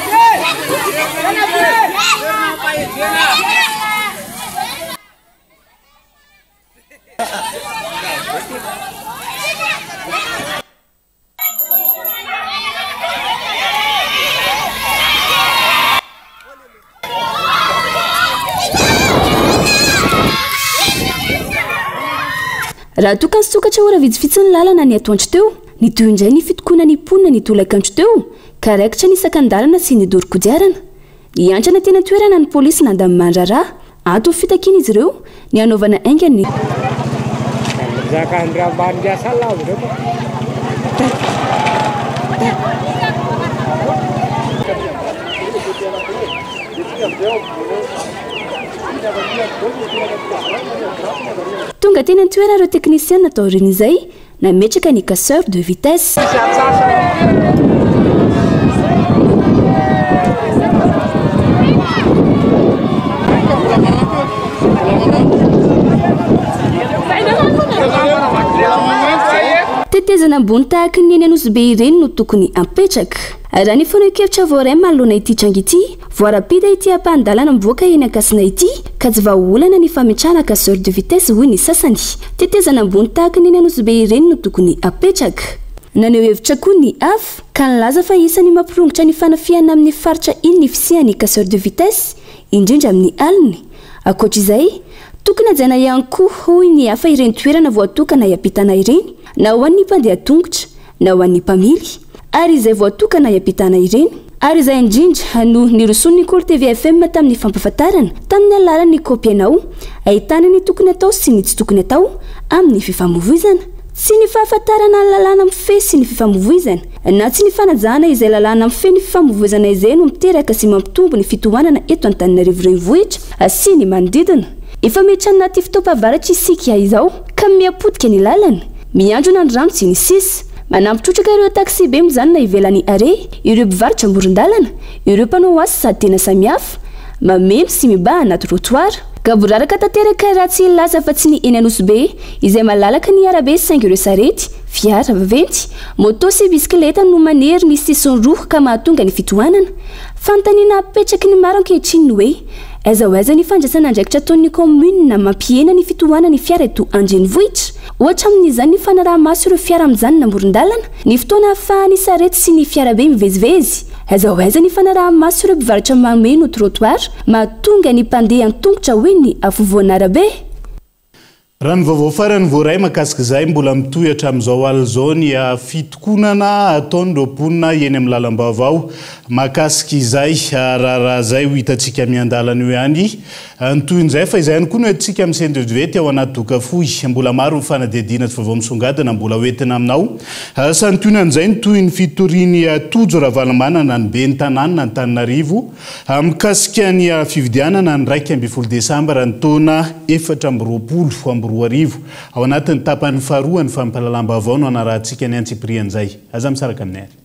Speaker 4: Raha toa ka nisokatra ora vitsivitsy ny lalana ny atoandro teo, nitohy indray ny fitokonan'ny mponina ny tolakandro teo ka raikitra ny sakan-dalana sy ny doro kodiarana. Niantrana teny an-toerana ny polisy nandamina ny raharaha. Anton'ny fitakian'izy ireo ny hanaovana haingana ny. Tonga teny an-toerana ireo teknisiana taorian'izay nametraka ny casseur de vitesse. Tetezana ambony tahaky ny eny Anosibe ireny no tokony apetraka. Raha ny fanehoan-kevitra voaray manoloana ity tranga ity, voarapida ity ampahan-dalana mivoaka eny Ankasina ity ka tsy vahaolana ny fametrahana casseur de vitesse hoy ny sasany. Tetezana ambony tahaka ny eny Anosibe ireny no tokony hapetraka. Naneho hevitra koa ny hafa, ka nilaza fa isan'ny mampirongotra ny fanafihana amin'ny faritra iny ny fisian'ny casseur de vitesse, indrindra amin'ny alina. Ankoatra izay, tokony hajaina ihany koa hoy ny hafa ireny toerana voatokana hiampitana ireny, na ho an'ny mpandeha tongotra, na ho an'ny mpamily. Ary izay voatokana hiampitana ireny. Ary izay indrindra no nirosoan'ny Kolo TV FM tamin'ny fampahafantarana, tamin'ny alalan'ny Kaopy Anao, ahitana ny tokony atao sy ny tsy tokony atao amin'ny fifamoivoizana. Tsy ny fahafantarana ny lalàna mifehy sy ny fifamoivoizana, na tsy ny fanajana izay lalàna mifehy ny fifamoivoizana izay no miteraka sy mampitombo ny fitohanana eto Antananarivo Renivohitra sy ny manodidina. Efa miditra anaty fotoam-pahavaratra isika izao ka miha-potika ny lalana, miandrona ny rano sy ny sisa. Manampy trotraka ireo taxi-be mijanona ivelan'ny arrêt, ireo mpivarotra amoron-dalana, ireo mpanao asa sady tena samihafa, mameno sy mibahana trottoir. Gaboraraka tanteraka raha tsy hilaza fa tsy ny eny Anosibe izay malalaka ny arabe saingy ireo sarety, fiara vaventy, moto sy bisikileta no manery ny sisiny roa ka mahatonga ny fitohanana. Fanontaniana apetraky ny maro ankehitriny ny hoe, aiza ho aiza ny fandraisana andraikitra ataon'ny kaominina mampihena ny fitohanan'ny fiara eto an-drenivohitra? Ohatra amin'izany ny fanaraha-maso ireo fiara mijanona amoron-dalana, ny fotoana ahafahan'ny sarety sy ny fiarabe mivezivezy. Aiza ho aiza ny fanaraha-maso ireo mpivarotra mameno trottoir mahatonga ny mpandeha an-tongotra ho eny afovoan'arabe?
Speaker 6: Raha ny vaovao farany voaray mahakasika izay, mbola mitohy hatramin'izao alina izao ny fitokonana ataon'ireo mponina eny amin'ny lalam-baovao mahakasika izay raharaha izay. Ho hitantsika miandalana eo ihany Ny tohin'izay fa izay ihany koa no entintsika amin'ny CNDDV ao anaty doka fohy. Mbola maro ny fanadihadiana sy vaovao misongadina mbola ho entina aminao. Santionan'izay ny tohin'ny fitorian'i Tojo Ravalomanana ny ben'ny tanàna Antananarivo mikasika ny fifidianana ny 11 desambra ny taona 2024. Ao anatin'ny tapany faharoa ny fampahalalam-baovao no hanarahantsika ny antsipirian'izay. Aza misaraka aminay ary.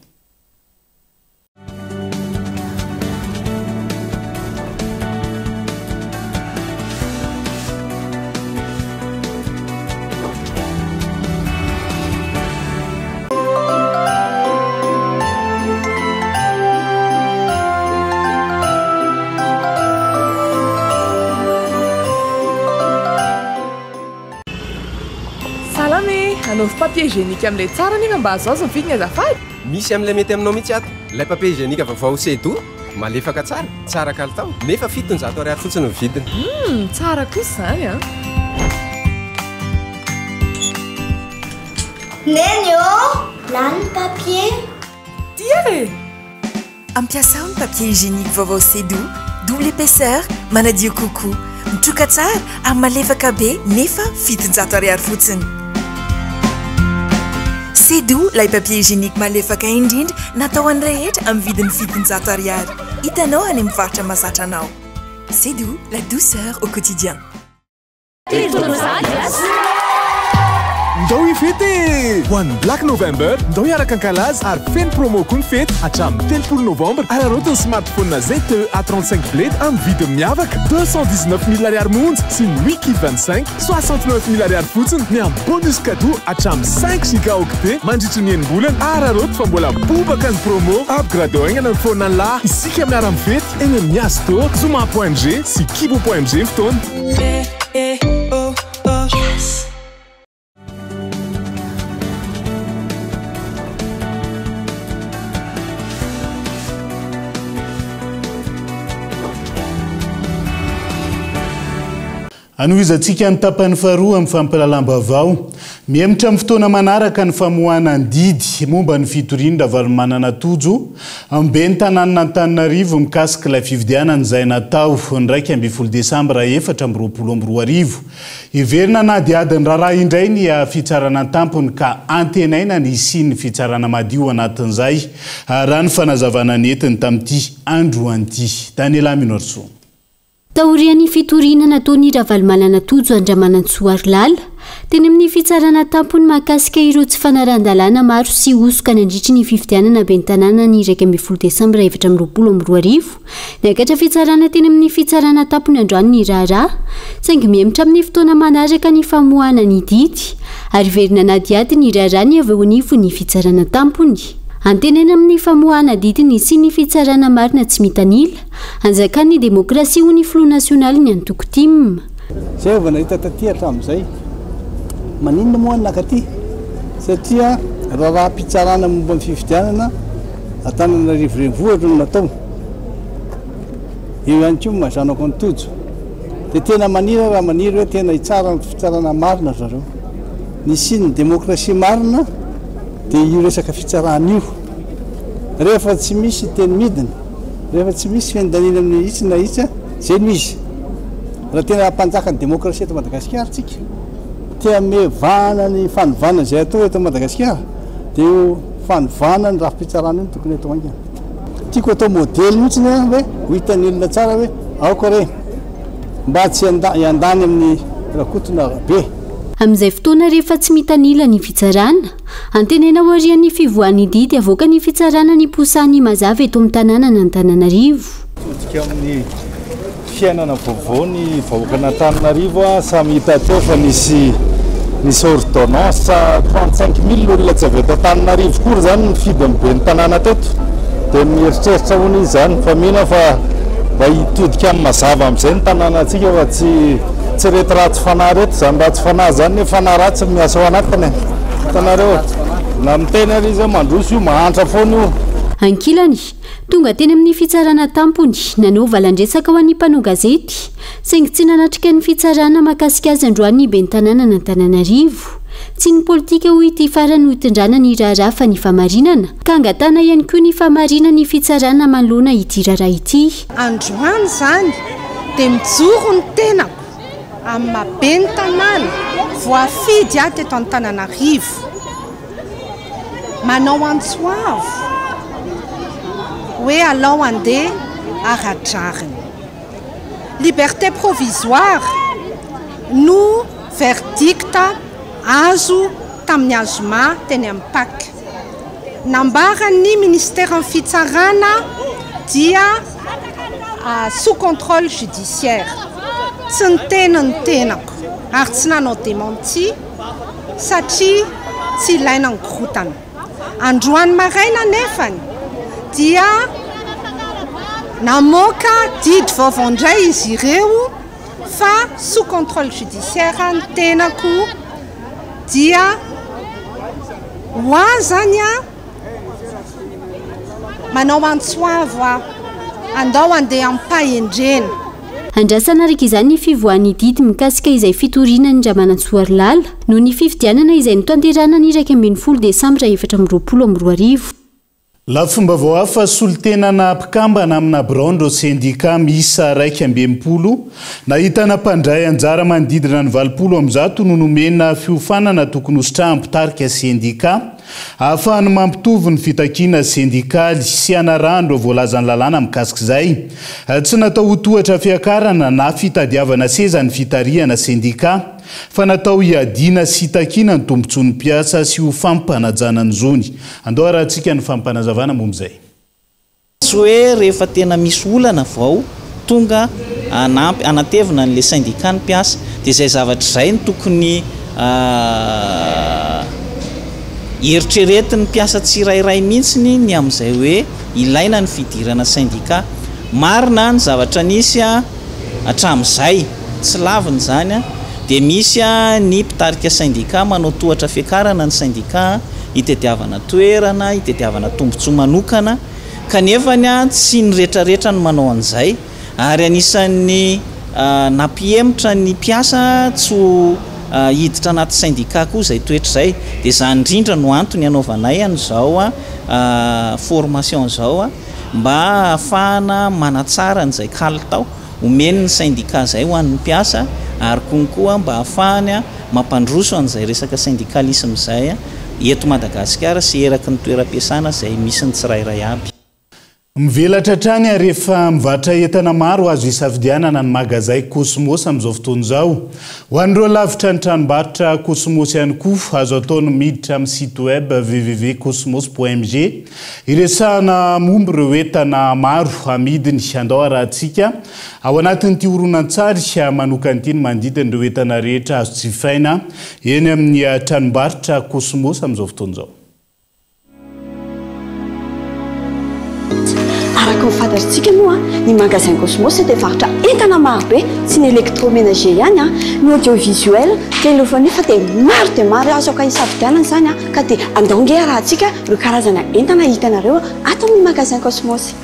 Speaker 1: Salama e! Anaovy papier hygiénique amin'ilay tsara nefa mba azoazo ny vidiny azafady!
Speaker 2: Misy amin'ilay mety aminao mihitsy ato. Ilay papier hygiénique vaovao Sedo, malefaka tsara, tsara kalitao, nefa 700 ariary fotsiny ny vidiny.
Speaker 1: Humm, tsara kosa izany an!
Speaker 3: Neny ô! Lany ny papier.
Speaker 1: Ty ary e!
Speaker 5: Ampiasao ny papier hygiénique vaovao Sedo, double épaisseur, manadio kokoa, mitroka tsara ary malefaka be nefa 700 ariary fotsiny. Sedo, ilay papier hygiénique malefaka indrindra natao ho an'ny rehetra amin'ny vidiny 700 ariary. Hitanao any amin'ny mpivarotra mahazatra anao. Sedo, la douceur au quotidien.
Speaker 23: Ndao hifety e! Ho an'ny Black November, ndao hiaraka hankalaza ary feno promo koa ny fety hatramin'ny 30 novambra. Araraoty ny smartphone ZTE A35 Blade amin'ny vidiny miavaka, 219 000 ariary monja sy ny Wiki 25, 69 000 ariary fotsiny miampy bonus cadeau hatramin'ny 5 gigaoctets mandritry ny enim-bolana. Araraoty fa mbola bobaka ny promo. Upgradeo haingana ny phone-nà. Isika miara-mifety eny amin'ny Asto, Zoma point mg sy Kibo point mg ny fotoana.
Speaker 6: Hanohizantsika ny tapany faharoa amin'ny fampahalalam-baovao. Mihemotra amin'ny fotoana manaraka ny famoahana ny didy momba ny fitorian'i Ravalomanana Tojo Ben'ny tanànan'Antananarivo mikasika ilay fifidianana izay natao ny 11 desambra 2024. Hiverina hanadihady ny raharaha indray ny fitsarana an-tampony ka antenaina ny hisian'ny fitsarana madio anatin'izay, raha ny fanazavana nentiny tamin'ity androany ity. Daniela Minoarisoa.
Speaker 4: Taorian'ny fitoriana nataon'i Ravalomanana Tojo Andramanantsoa Harilala, teny amin'ny fitsarana tampony mahakasika ireo tsy fanarahan-dalàna maro sy hosoka nandritry ny fifidianana ben'ny tanàna ny 11 desambra 2024, niakatra fitsarana teny amin'ny fitsarana tampony androany ny raharaha, saingy mihemotra amin'ny fotoana manaraka ny famoahana ny didy, ary hiverina hanadihady ny raharaha ny avy eo anivon'ny fitsarana tampony. Antenaina amin'ny famoahana didy ny hisian'ny fitsarana marina tsy mitanila. Hanjakan'ny demokrasia hoy ny filoha nasionalin'ny antoko tim.
Speaker 24: Zay vao nahita taty hatramin'izay. Maninona moa ny nakaty? Satria raharaham-pitsarana momba ny fifidianana Antananarivo Renivohitra no natao. Eo ihany koa ny maha zanako an'i Tojo. Dia tena maniry aho raha maniry hoe tena hitsara ny fitsarana marina ry zareo. Ny hisian'ny demokrasia marina dia io resaka fitsarana io. Rehefa tsy misy teny midina. Rehefa tsy misy fiandaniana amin'ny itsy na itsy, izay no izy. Raha tena hampanjaka ny demokrasia eto Madagasikara tsika, te hanome vahana ny fanovana izay atao eto Madagasikara, dia io fanovana ny rafi-pitsarana io no tokony atao haingana. Tiako atao modely mihitsy ny hoe ho hitan'ny olona tsara hoe aoka re mba tsy hiandany amin'ny Rakoto na Rabe.
Speaker 4: Amin'izay fotoana rehefa tsy mitanila ny fitsarana, Antenaina aorian'ny fivoahan'ny didy avoakan'ny fitsarana ny posan'ny mazava eto amin'ny tanànan'Antananarivo.
Speaker 25: Mitodika amin'ny fiainana vaovao ny vahoakan'Antananarivo. Samy hita teo fa nisy nisy ordonnance 35 mille olona tsy avy eto Antananarivo akory izany nifidy ny ben'ny tanàna teto. Dia mieritreritra hono izy izany fa mino aho fa mba hitodika amin'ny mazava amin'izay ny tanànantsika fa tsy Tsy reto ratsy fanahy reto zany ratsy fanahy zany nefa fanahy ratsy no miasa ao anatiny e. Hitanareo? Na miteny ary izy hoe mandroso io, mahantra foana io.
Speaker 4: Ankilany, tonga teny amin'ny fitsarana tampony, nanao valan-dresaka ho an'ny mpanao gazety, saingy tsy nanatrika ny fitsarana mahakasika azy androany ny ben'ny tanànan'Antananarivo. Tsy ny politika hoy ity farany no hitondrana ny raharaha fa ny fahamarinana, ka angatahana ihany koa ny fahamarinan'ny fitsarana manoloana ity raharaha ity.
Speaker 26: Androany izany dia mijoro ny tenako amin'ny maha ben'ny tanàna voafidy ahy teto Antananarivo. Manao antso avo hoe alao handeha ara-drariny. Liberté provisoire no verdict azo tamin'ny azoma teny amin'ny Pac. Nambaran'ny Minisiteran'ny Fitsarana dia sous contrôle judiciaire. Tsy niteny ny tenako ary tsy nanao démenti satria tsy ilaina ny korontana. Androany maraina anefany dia namoaka didy vaovao indray izy ireo fa sous contrôle judiciaire ny tenako dia Ho ahy izany an, manao antso avo aho, andao handeha amim-pahendrena.
Speaker 4: Andrasana araka izany ny fivoahan'ny didy mikasika izay fitoriana an'i Ramanantsoa Harilala noho ny fifidianana izay notanterahina ny 11 desambra 2024.
Speaker 6: Lafim-baovao hafa, solontenana mpikambana amina biraon'ireo sendikà miisa 61, nahitana mpandray anjara manodidina ny 180 no nomena fiofanana tokony hositrahan'ny mpitarika sendikà, ahafahany mampitovy ny fitakiana sendikaly sy hanarahany ireo voalazan'ny lalàna mikasika izay. Tsy natao ho tohatra fiakarana na fitadiavana seza ny fitarihana sendikà. fa natao hiadiana sy hitakiana ny tombontsoan'ny mpiasa sy ho fampanajana ny zony. Andao harahantsika ny fampanazavana momba izay.
Speaker 7: Tsy hoe rehefa tena misy olana vao tonga hanampy hanatevina an'ilay syndicat ny mpiasa. Dia izay zavatra izay no tokony eritreretin'ny mpiasa tsirairay mihitsy ny amin'izay hoe ilaina ny fidirana syndicat. Marina ny zavatra nisy hatramin'izay. Tsy lavina izany dia misy ny mpitarika sendika manao tohatra fiakarana ny sendika hitediavana toerana, hitediavana tombontsoa manokana kanefany tsy ny retraretra no manao an'izay ary anisan'ny nampihemotra ny mpiasa tsy ho hiditra anaty sendika koa izay toetra izay. Dia izany indrindra no antony hanaovanay an'izao formation izao mba hahafahana manatsara an'izay kalitao. Omeny ny syndicat izay ho an'ny mpiasa ary konkoa mba hahafahany mampandroso an'izay resaka syndicalisme izay eto Madagasikara sy eraky ny toeram-piasana izay misy ny tsirairay aby.
Speaker 6: Mivelatra hatrany ary efa mivarotra entana maro azo isafidianana ny magazay Cosmos amin'izao fotoana izao. Ho an'ireo lavitra ny tranombarotra Cosmos ihany koa, azo atao ny miditra amin'ny site web www.cosmos.mg Hiresahana momba ireo entana maro amidiny. Andao harahantsika ao anatin'ity horonantsary manokana ity ny manodidina ireo entana rehetra azo jifaina eny amin'ny tranombarotra Cosmos amin'izao fotoana izao.
Speaker 9: Araka ny fantatritsika moa, ny magasin Cosmos dia varotra entana maro be, tsy ny électroménager ihany, ny audiovisuel, téléphone fa dia maro dia maro azo aka hisafidianana izany ka dia andao ange harahantsika ireo karazana entana hitanareo ato amin'ny magasin Cosmos.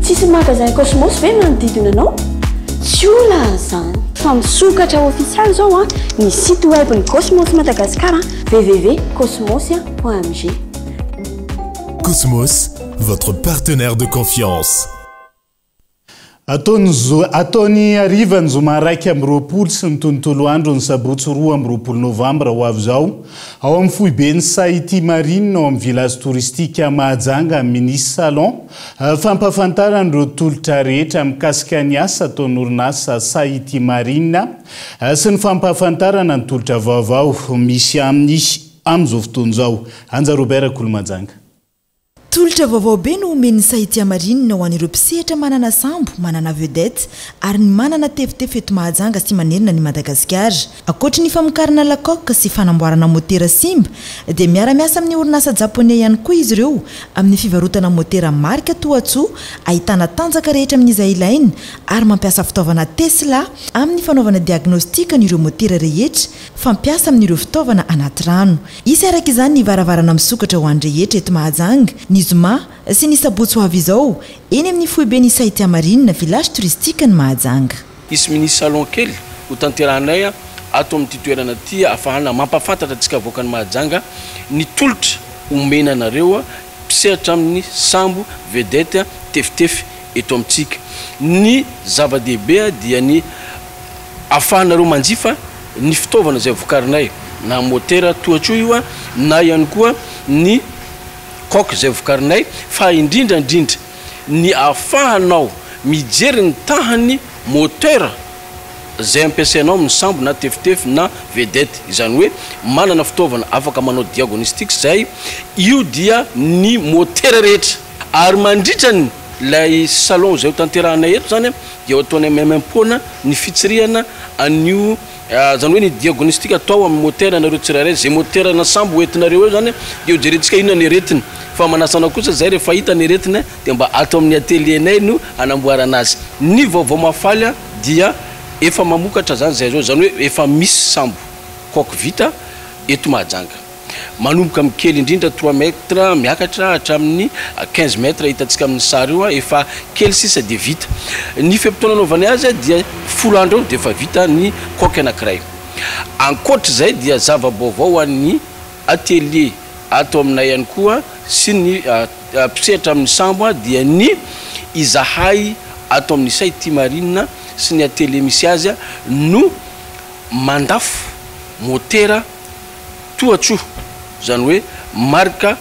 Speaker 9: Tsisy magasin Cosmos ve manodidina anao? Tsy olana izany fa misokatra ofisialy izao ny site web ny Cosmos Madagascar www.cosmos.mg.
Speaker 23: Cosmos. votre partenaire de confiance.
Speaker 6: Ataony zo, ataony hariva ny zoma 21 sy ny tontolo andro ny sabotsy 22 novambra ho avy izao, ao amin'ny foiben'ny Sahiti Marine ao amin'ny Village Touristique Mahajanga Mini Salon, fampahafantarana ireo tolotra rehetra mikasika ny asa ataon'ny orinasa Sahiti Marine sy ny fampahafantarana ny tolotra vaovao misy aminy amin'izao fotoana izao. Anja Robert Kolomajanga.
Speaker 5: Tolotra vaovao be no omen'ny Sahitià Marine ho an'ireo mpisehatra manana sambo, manana vedette ary ny manana tefitefy eto Mahajanga sy manerana an'i Madagasikara. Ankoatry ny famokarana la coque sy fanamboarana motera simba dia miara-miasa amin'ny orinasa japoney ihany koa izy ireo amin'ny fivarotana motera marika Tohatsu ahitana tanjaka rehetra amin'izay ilaina ary mampiasa fitaovana Tesla amin'ny fanaovana diagnostic an'ireo motera rehetra fampiasa amin'ireo fitaovana anaty rano. Hisy araka izany ny varavarana misokatra ho an'ny rehetra eto Mahajanga, ny zoma sy ny sabotsy ho avy izao, eny amin'ny foiben'ny Saitia Marine, village touristique ny Mahajanga.
Speaker 10: Hisy mini salon kely ho tanterahanay ato amin'ity toerana ity ahafahana mampahafantatra antsika vahoakan'i Mahajanga ny tolotra omena anareo mpisehatra amin'ny sambo vedette tefitefy eto amintsika. Ny zava-dehibe dia ny ahafahanareo manjifa ny fitaovana izay vokarinay na motera toa-tsoa io na ihany koa ny coque izay vokarinay fa indrindra indrindra ny ahafahanao mijery ny tahan'ny moteur izay ampiasainao amin'ny sambo na tefitefy na vedette izany hoe manana fitaovana afaka manao diagnostic izay io dia ny motera rehetra ary mandritra ny ilay salon izay ho tanterahanay eto izany dia ho ataonay maimaimpoana ny fitsirihana an'io izany hoe ny diagnostic atao amin'ny moteur nareo tsirairay, izay moteur na sambo ho entinareo eo izany dia ho jerentsika inona ny aretina fa manasa anao kosa izay rehefa hita ny aretina dia mba ato amin'ny atelier-nay no hanamboarana azy. Ny vaovao mahafaly dia efa mamokatra izany izay izao, izany hoe efa misy sambo coque vita eto Mahajanga. Manomboka amin'ny kely indrindra trois mètres miakatra hatramin'ny quinze mètres hitantsika amin'ny sary io, efa kely sisa dia vita. Ny fe-potoana anaovany azy dia folo andro eo dia efa vita ny coque anankiray. Ankoatra izay dia zava-baovao ho an'ny atelier ato aminay ihany koa sy ny mpisehatra amin'ny sambo dia ny izahay ato amin'ny Saïti Marine sy ny atelier misy azy no mandafo motera Tohatsu, izany hoe marika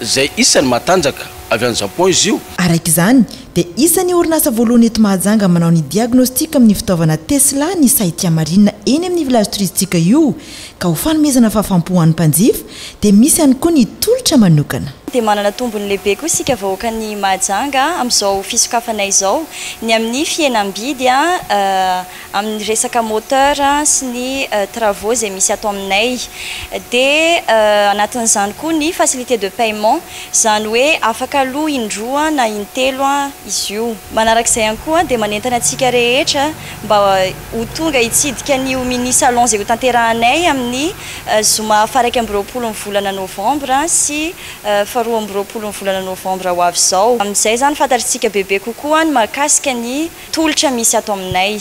Speaker 10: izay isan'ny matanjaka avy any Japon izy io.
Speaker 5: Araka izany, dia isan'ny orinasa voalohany eto Mahajanga manao ny diagnostic amin'ny fitaovana Tesla ny Saitia Marine eny amin'ny village touristique io, ka ho fanomezana fahafampo ho an'ny mpanjifa dia misy ihany koa ny tolotra manokana.
Speaker 11: Dia manana tombony lehibe koa isika vahoakan'i Mahajanga amin'izao fisokafanay izao, ny amin'ny fihenam-bidy amin'ny resaka moteur sy ny travaux izay misy ato aminay. Dia anatin'izany koa ny facilité de paiement, izany hoe afaka aloa indroa na intelo izy io. Manarak'izay ihany koa dia manentana antsika rehetra mba ho tonga hitsidika an'io mini salon izay hotanterahanay amin'ny zoma faha 21 ny volana novambra sy faha 22 ny volana novambra ho avy izao. Amin'izay izany fantatr'tsika bebe kokoa ny mahakasika ny tolotra misy ato aminay.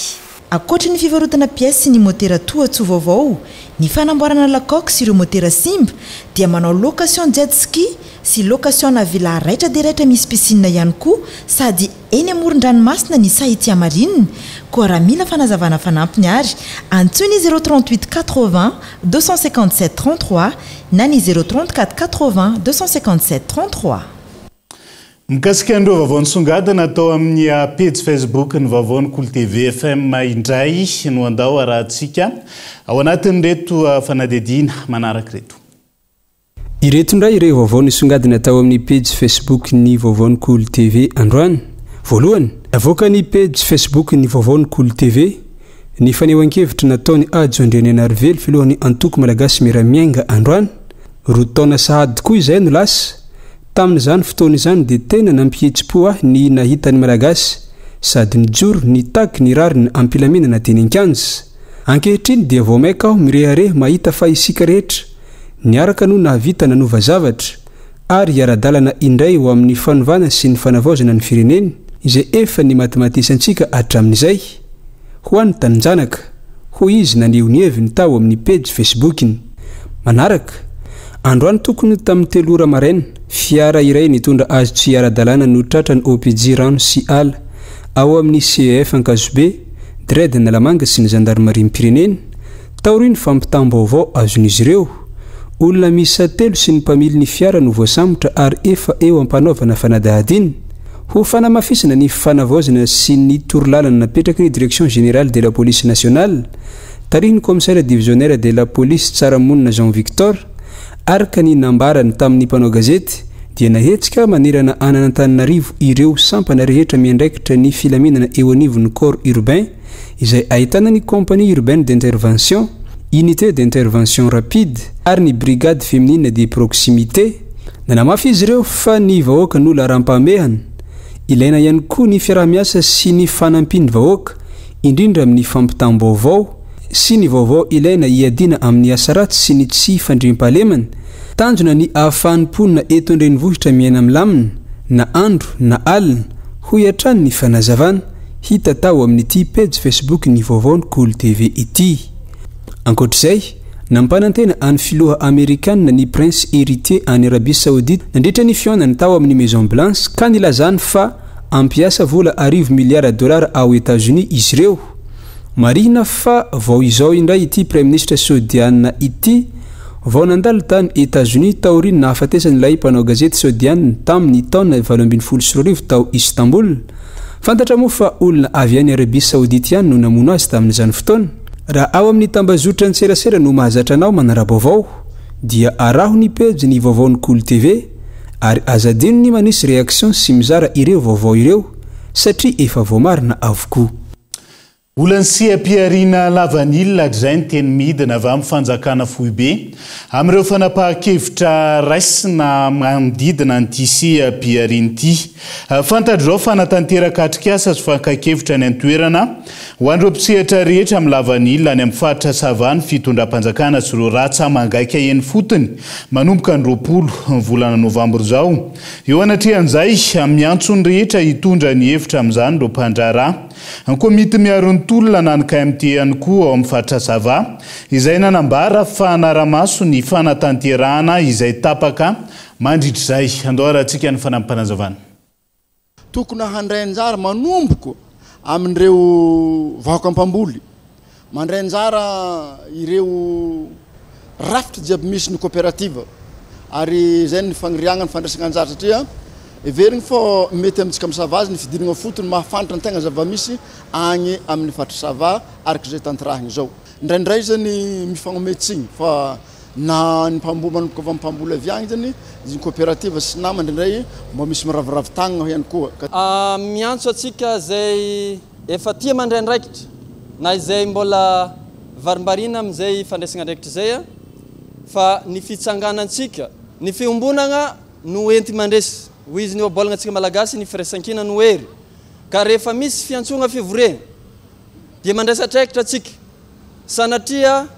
Speaker 5: Ankoatry ny fivarotana pièces sy ny motera tohatsoa vaovao, ny fanamboarana la coque sy ireo motera simba dia manao location jet ski sy location na villa raitra dia raitra misy piscine ihany koa sady eny amoron-dranomasina ny Sahitià Marine, koa raha mila fanazavana fanampiny ary antsoy ny zéro 38 80 257 33 na ny zéro 34 80 257 33.
Speaker 6: Mikasika an'ireo vaovao nisongadina tao amin'ny pejy Facebook ny vaovaon'ny Kolo TV FM indray no andao arahantsika ao anatin'ireto fanadihadiana manaraka ireto.
Speaker 12: Ireto indray ireo vaovao nisongadina tao amin'ny pejy Facebook ny vaovaon'ny Kolo TV androany. Voalohany, navoakan'ny pejy Facebook ny vaovaon'ny Kolo TV ny fanehoan-kevitra nataon'i Hajo Andrianainarivelo filohan'ny antoko Malagasy Miara-Miainga androany. Roa taona sahady koa izay no lasa. Tamin'izany fotoana izany dia tena nampihetsi-po ahy ny nahita ny Malagasy sady nijoro nitaky ny rariny am-pilaminana teny an-kianja. Ankehitriny dia vao maika aho mirehareha mahita fa isika rehetra niaraka no nahavita nanova zavatra ary hiara-dalana indray ho amin'ny fanovana sy ny fanavaozana ny firenena izay efa nimatimatesantsika hatramin'izay. Ho an'ny taninjanaka, hoy izy naneho ny heviny tao amin'ny pejy Facebook-ny. Manaraka, androany tokony ho tamin'ny telo ora maraina. Fiara iray nitondra hazo tsy ara-dalàna no tratran'ny OPJ Rano sy Ala ao amin'ny CEF Ankazobe, Dredd Analamanga sy ny zandarimariam-pirenena, taorian'ny fampitam-baovao azon'izy ireo. Olona miisa telo sy ny mpamily ny fiara no voasambotra ary efa eo am-panaovana fanadihadiana. Ho fanamafisana ny fanavaozana sy ny torolalana napetraky ny Direction Générale de la Police Nationale, tarihin'ny Commissaire Divisionnaire de la Police Tsaramonina Jean Victor, Araka ny nambarany tamin'ny mpanao gazety dia nahetsika manerana an'Antananarivo ireo sampana rehetra miandraikitra ny filaminana eo anivon'ny Corps Urbain izay ahitana ny Compagnie Urbaine d'Intervention, Unité d'Intervention Rapide ary ny Brigade Féminine de Proximité. Nanamafy izy ireo fa ny vahoaka no laharam-pahamehana. Ilaina ihany koa ny fiaraha-miasa sy ny fanampian'ny vahoaka, indrindra amin'ny fampitam-baovao sy ny vaovao ilaina hiadiana amin'ny asa ratsy sy ny tsy fandriampahalemana. Tanjona ny ahafahan'ny mponina eto an-drenivohitra miaina milamina, na andro na alina, hoy hatrany ny fanazavana, hita tao amin'ity pejy Facebook ny vaovaon'ny Kolo TV ity. Ankoatra izay, nampanantena an'ny filoha amerikanina ny prince héritier any Arabie Saoudite nandritra ny fihaonany tao amin'ny Maison Blanche ka nilazany fa Hampiasa vola arivo miliara dolara ao Etazonia izy ireo. Marihina fa vao izao indray ity praiminisitra Saodiana ity vao nandalo tany Etazonia taorian'ny nahafatesan'ilay mpanao gazety Saodiana tamin'ny taona 2018 tao Istanbul. Fantatra moa fa olona avy any Arabia Saodita ihany no namono azy tamin'izany fotoana. Raha ao amin'ny tambazotran-tserasera no mahazatra anao manara-baovao dia araho ny pejy ny vaovaon'ny Kolo TV. Ary aza adino ny manisy réaction sy mizara ireo vaovao ireo satria efa voamarina avokoa.
Speaker 6: Olan'ny seha-pihariana lavanila hatrizay ny teny midina avy amin'ny fanjakana foibe amin'ireo fanapahan-kevitra raisina manodidina an'ity seha-pihariana ity. Fantatra izao fa hanatanteraka atrikasa sy fankan-kevitra any an-toerana ho an'ireo mpisehatra rehetra amin'ny lavanila any amin'ny faritra Sava ny fitondram-panjakana sy ireo ratsa-mangaika eny ifotony manomboka ny 20 ny volana novambra izao. Eo anatrehan'izay, miantso ny rehetra hitondra ny hevitra amin'izany ireo mpandraharaha. Ny komity miaro ny tolona na ny KMT ihany koa ao amin'ny faritra Sava izay nanambara fa hanara-maso ny fanatanterahana izay tapaka mandritr'izay. Andao harahantsika ny fanampim-panazavana.
Speaker 8: Tokony handray anjara manomboko amin'ireo vahoaka mpamboly, mandray anjara ireo rafitra jiaby misy ny coopérative ary izay ny faniriagna ny fandraisagna anjara satria heverigny fô mety amintsika misava azy ny fidiragna fotony mahafantra ny tegna zava-misy agny amin'ny faritry Sava araka izay tanterahigny izao. Indraindray zany mifagnome tsigny fa na ny mpamboly manomboka avy amin'ny mpamboly avy agny zany ny coopérative sy nama indraindray mba misy miraviravy tagnana ihany koa.
Speaker 13: Miantso antsika izay efa tia mandray andraikitra na izay mbola varimbariana amin'izay fandraisana andraikitra izay fa ny fitsanganantsika, ny fiombonagna no enti-mandresy. Hoy izy ny ohabolagna antsika Malagasy, ny firaisankina no hery. Ka rehefa misy fiantsoagna fivoriagna dia mandraisa andraikitra antsika. Sanatria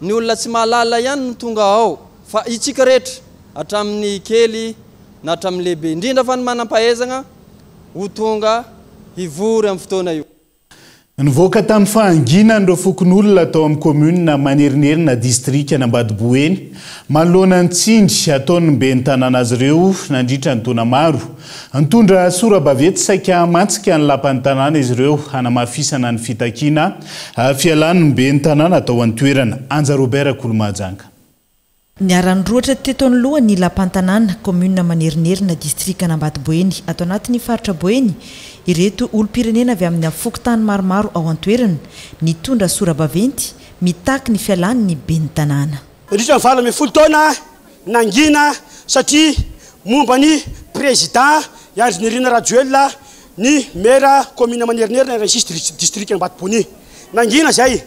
Speaker 13: ny olona tsy mahalala ihany no tonga ao fa itsika rehetra hatramin'ny kely na hatramin'ny lehibe indrindra fa ny manam-pahaizagna ho tonga hivory amin'ny fotoana io.
Speaker 6: Nivoaka tamin'ny fahanginany ireo fokonolona tao amin'ny kaominina Manerinerina distrikan'Ambatoboeny manoloana ny tsindry ataon'ny ben'ny tanàna azy ireo nandritra ny taona maro. Nitondra sora-baventy saika hamantsika ny lapan'ny tanàna izy ireo hanamafisana ny fitakiana fialan'ny ben'ny tanàna tao an-toerana. Anja Robert Kolomahajanga.
Speaker 5: Niara-nirohotra teto anoloan'ny lapan-tanàna, kaominina Manerinerina, distrikan'Ambatoboeny, ato anatin'ny faritra Boeny, ireto olom-pirenena avy amina fokontany maromaro ao an-toerana, nitondra sora-baventy mitaky ny fialan'ny ben'ny tanàna.
Speaker 14: Nandritra ny 18 taona nangina satria momba ny Prezida i Andry Nirina Rajoelina ny Maire Commune Manerinerina RSI District Ambatobony. Nangina izay.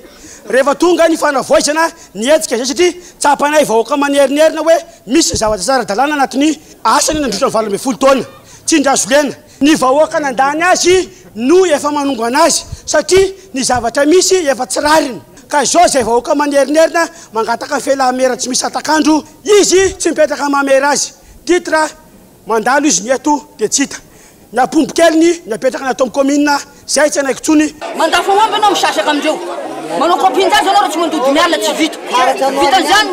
Speaker 14: Rehefa tonga ny fanavaozana nihetsika izay satria tsapanay vahoaka Manerinerina hoe misy ny zavatra tsy ara-dalàna anatin'ny asany nandritra ny 18 taona. Tsindrazolena. Ny vahoaka nandany azy no efa manongana azy satria ny zavatra misy efa tsy rariny. Ka izao izay vahoaka manerinerina mangataka fela mera tsy misy hatak'andro izy tsy mipetraka maha mera azy. Titre, Mandalo izy ny eto dia tsy hita. Ny ampombo keliny ny apetraka ny ato amin'ny commune zay tsy anaiko tsony.
Speaker 15: Mandafo omby ianao misasaka amindreo. Manao copie-njaza anao raha tsy mandoa 50 tsy vita. Vitan'izany,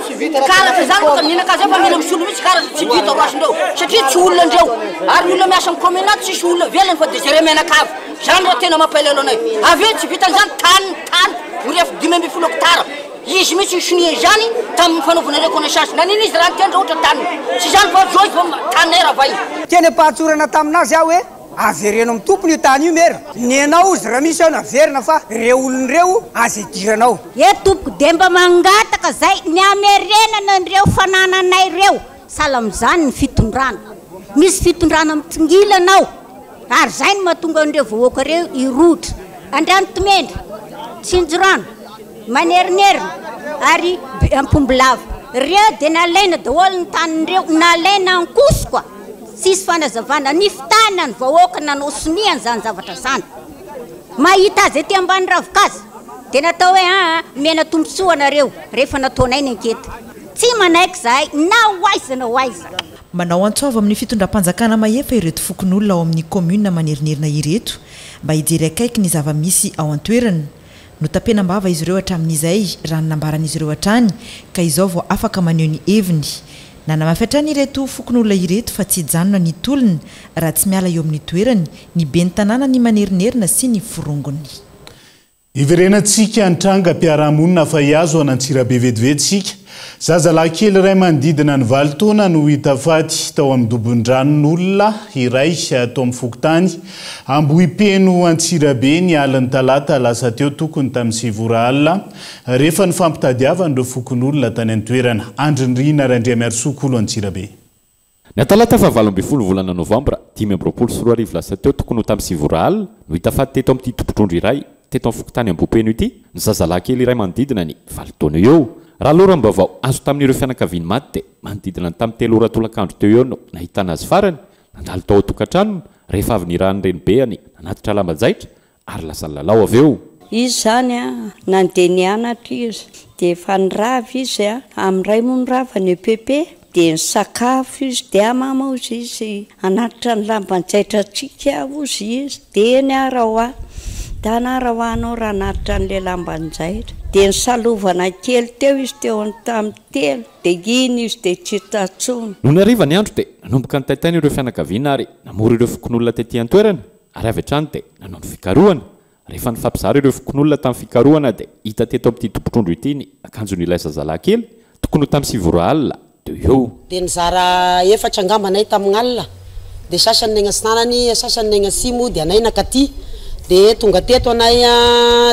Speaker 15: karatra zany boka ninakahy zay fa mila misolo mihitsy karatra tsy vita roasindreo satria tsy olona ndreo. Ary ny olona miasa amin'ny commune ato tsisy olona velona fa de zareo mianakavy. Zany raha tena mampalahelo anay. Avy eo tsy vitan'izany tany tany mirefy 15 hectares. Izy mihitsy no sonia izany tamin'ny fanaovana reconnaissance. Nanino izy raha niteny raha ohatra taniny. Tsy izany fa zao izy vao taninay ravay.
Speaker 16: Teny am-pahatsorana tamin'azy aho hoe avereno amin'ny tompony io tany io mera. Nenao ozy raha misy aho naverina fa reo olona reo aza idiranao.
Speaker 17: Ye tompoko de mba mangataka zay ny hamerenana an'ireo fanananay reo sahala amin'izany ny fitondrana. Misy fitondrana mitsingilana ao ary zay no mahatonga an'ireo vahoaka reo hirohotra. Andranotomendry, Tsinjorano, Manerinerina ary Ampombolava. Reo de nalaina daholo ny tanin'ireo, nalaina ankosoka. Tsisy fanazavana, ny fitana ny vahoaka nanao sonia an'izany zavatra zany. Mahita azy ety ambany ravikazo dia natao hoe aa omena tombotsoa anareo rehefa nataonay ny ankety. Tsy manaiky zahay na ho aiza na ho aiza.
Speaker 5: Manao antso avo amin'ny fitondram-panjakana mahefa ireto fokonolona ao amin'ny kaominina Manerinerina ireto mba hijery akaiky ny zava-misy ao an-toerana. Notapenam-bava izy ireo hatramin'izay, raha ny nambaran'izy ireo hatrany, ka izao vao afaka maneho ny heviny. Nanamafy hatrany ireto fokonolona ireto fa tsy hijanona ny tolona raha tsy miala eo amin'ny toerany ny ben'ny tanànan'i Manerinerina sy ny forongony.
Speaker 6: Hiverenantsika ny trangam-piarahamonina fa hihazo an'Antsirabe vetivety isika. Zazalahy kely iray manodidina ny valo taona no hita faty tao amin'ny dobon-dranon'olona iray tao amin'ny fokontany Ambohipeno Antsirabe ny alin'ny talata lasa teo tokony tamin'ny sivy ora alina rehefa nifampitadiavan'ireo fokonolona tany an-toerana. Andry Nirina Randriamiarisoa Kolo Antsirabe.
Speaker 18: Ny talata faha 18 volana novambra 2025 lasa teo tokony ho tamin'ny sivy ora alina no hita faty teto amin'ity tompon-trondro iray teto amin'ny fokontany Ambohipeno ity ny zazalahy kely iray manodidina ny valo taona eo. Raha loharanom-baovao azo tamin'ireo fianakaviany maty dia manodidina ny tamin'ny telo ora tolakandro teo eo no nahitana azy farany nandalo tao an-tokantranony rehefa avy nirahan'ny renibeany nanatitra lamba-jaitra ary lasa nilalao avy eo.
Speaker 19: Izy izany an, nandeha nianatra izy, dia efa nirava izy an, amin'ny iray moa nirava ny EPP, dia nisakafo izy, dia mama hozy izy, hanatitra ny lamban-jaitrantsika aho hozy izy, dia eny ara hoa, ndana ara hoa anao raha hanatitra an'ilay lamban-jaitra, dia nisalovana kely teo izy teo amin'ny tamin'ny telo, dia iny izy dia tsy hita intsony.
Speaker 18: Nony hariva ny andro dia nanomboka nitaintaina ireo fianakaviana ary namory ireo fokonolona tety an-toerana. ary avy hatrany dia nanao ny fikarohana. Rehefa nifampizara ireo fokonolona tamin'ny fikarohana dia hita teto amin'ity tompon-trondro ity ny akanjon'ilay zazalahy kely, tokony ho tamin'ny sivy ora alina teo ho eo.
Speaker 20: Dia nizara efatra angamba anay tamin'ny alina, dia sasany neny atsinanany, sasany neny atsimo, dia anay nankaty. Dia tonga teto anay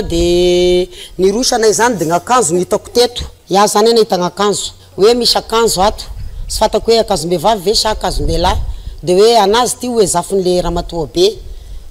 Speaker 20: dia niroso anay izany dia gn'akanjo no hitako teto. Iaho izany nahita gn'akanjo. Hoe misy akanjo ato, tsy fantako hoe akanjom-behivavy ve sa akanjon-dehilahy, dia hoe an'azy ity hoe zafin'le ramatoa be,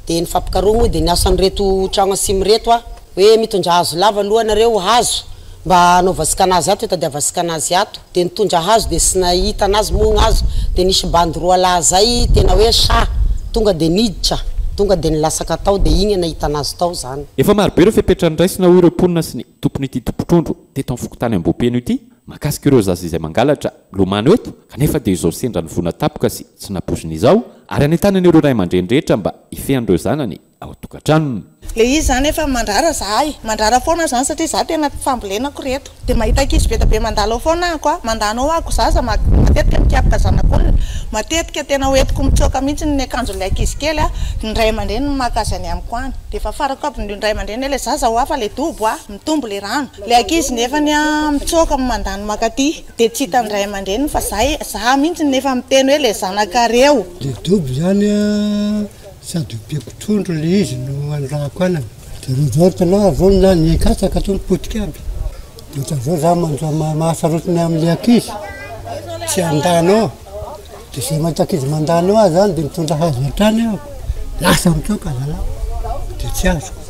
Speaker 20: dia nifampikaroha moa dia niasa an'ireto tragno asimo ireto aho, hoe mitondra hazo lava aloha nareo, hazo, mba hanaovantsika anazy ato, hitadiavantsika anazy ato, dia nitondra hazo dia tsy nahita anazy moa gnazo, dia nisy bandy roa lahy zay tena hoe sahy, tonga dia niditra, tonga dia nilasaka tao, dia igny nahita anazy tao zany.
Speaker 18: Efa marobe ireo fepetra noraisina hoy ireo mponina sy ny tompon'ity tompon-trondro teto amin'ny fokontany Ambohipeno ity Mahakasika ireo zaza izay mangalatra lomano eto kanefa dia izao sendra nivoana tapoka sy tsy nampoizina izao ary hanentanana ireo ray aman-dreny rehetra mba hifehy an'ireo zanany ao an-tokantranony.
Speaker 21: Le izy zany efa mandrara zahay, mandrara foana zany satria za tena fambolenako reto, de mahita ankizy be da be mandalo ao foana ahako a, mandany ao ahako zaza matetika mikapoka zanak'olona, matetika tena hoentiko mitsoaka mihitsy ny akanjon'ilay ankizy kely a, ny ray aman-dreny no maka azy any amiko any, de efa farako aby ny ray aman-dreny hoe le zaza hoa fa le dobo a, mitombo le rano. Le ankizy nefany a mitsoaka mandany makaty de tsy hitan'ny ray aman-dreniny fa za za mihitsy no efa miteny hoe le zanakareo.
Speaker 24: Le dobo zany a sady ompiako trondro le izy no andrahako anana de rojo tena zao na ny katsaka to potika aby de ohatran'izao za manjo mahasarotiny amle ankizy tsy handany ao de zay mahita ankizy mandany ao aho zany de mitondra hazo hatrany aho lasa mitsoaka zalahy de tsy azoko.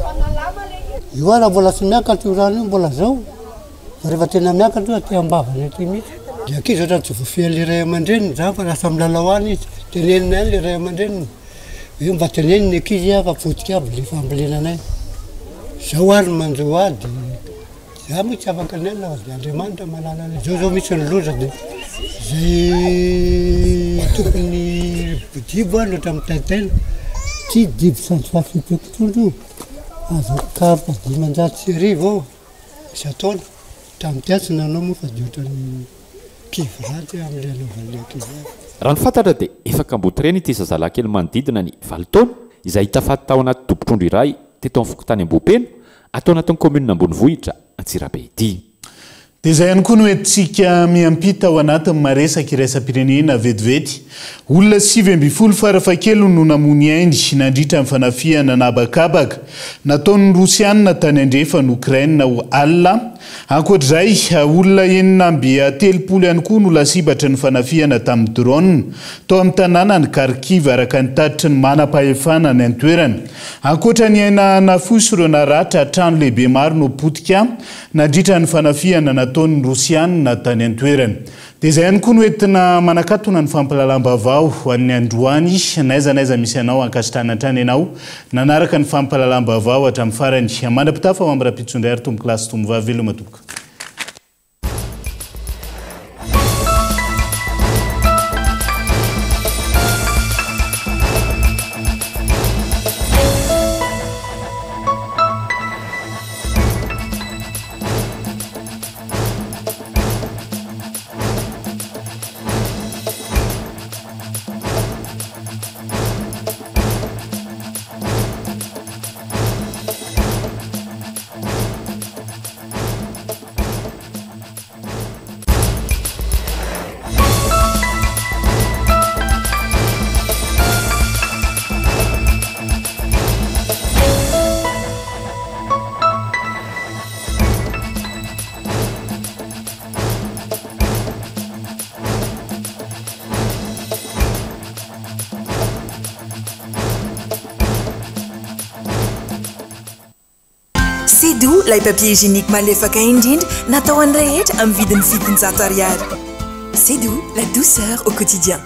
Speaker 24: Io ara mbola tsy miakatra io rano io mbola zao fa rehefa tena miakatra io aty ambavany aty mihitsy. Ny ankizy ohatran'ny tsy voafehin'le ray aman-dreniny zany fa lasa milalao any izy, tenenina ihany le ray aman-dreniny hoe mba teneno ny ankizy fa potika aby le fambolenanay. Zao ary ny manjo ahy de za moa tsy afaka niala fa de Andriamanitra mahalala an'izao zao mihitsy ny loza de zay tokony dibo ary ohatran'ny mitaintaina, ty dibo sady fahafimpeko trondro io. Azo karpa 1500 ao.
Speaker 1: isan-taona. Hatramin'ity aho tsy nanao moa fa dia ohatran'ny kivy ratsy aho amin'ilay anaovan'ilay ankizy azy.
Speaker 18: Raha ny fantatra dia efa kamboty reny ity zazalahy kely manodidina ny valo taona izay hita faty tao anaty dobo-trondro iray teto amin'ny fokontany Ambohipeno, ato anatin'ny kaominina ambonivohitra Antsirabe ity.
Speaker 6: Dia izay ihany koa no entintsika miampita ao anatin'ny maresaka iraisam-pirenena vetivety. Olona 19 farafahakeliny no namoa ny ainy nandritra ny fanafihana an'habakabaka nataon'ny Rosiana tany andrefan'i Okraina ho alina. Ankoatra izay, olona 36 ihany koa no lasibatry ny fanafihana tamin'ny drone tao amin'ny tanànan'i Kharkiv araka ny tatitry ny manam-pahefana any an-toerana. Ankoatra ny aina nafoy sy ireo naratra, trano lehibe maro no potika nandritra ny fanafihana nataon'ny Rosiana tany an-toerana. Dia izay ihany koa no entina manakatona ny fampahalalam-baovao ho an'ny androany. N'aiza n'aiza misy anao, ankasitrahana hatrany ianao nanaraka ny fampahalalam-baovao hatramin'ny farany. Mandra-pitafa ho amin'ny rahampitso indray ary tompokolahy sy tomovavy veloma tompoko.
Speaker 2: Sidou, ilay papier hygiénique malefaka indrindra natao an'ny rehetra amin'ny vidiny 700 ariary. Sidou, la douceur au quotidien.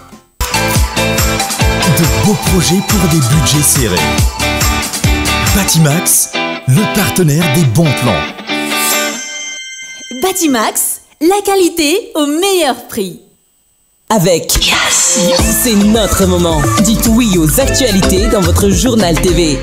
Speaker 3: De beaux projets pour des budgets serrés. Batimax, le partenaire des bons plans.
Speaker 22: Batimax, la qualité au meilleur prix.
Speaker 25: Avec Yes. C'est notre moment. Dites oui aux actualités dans votre journal TV.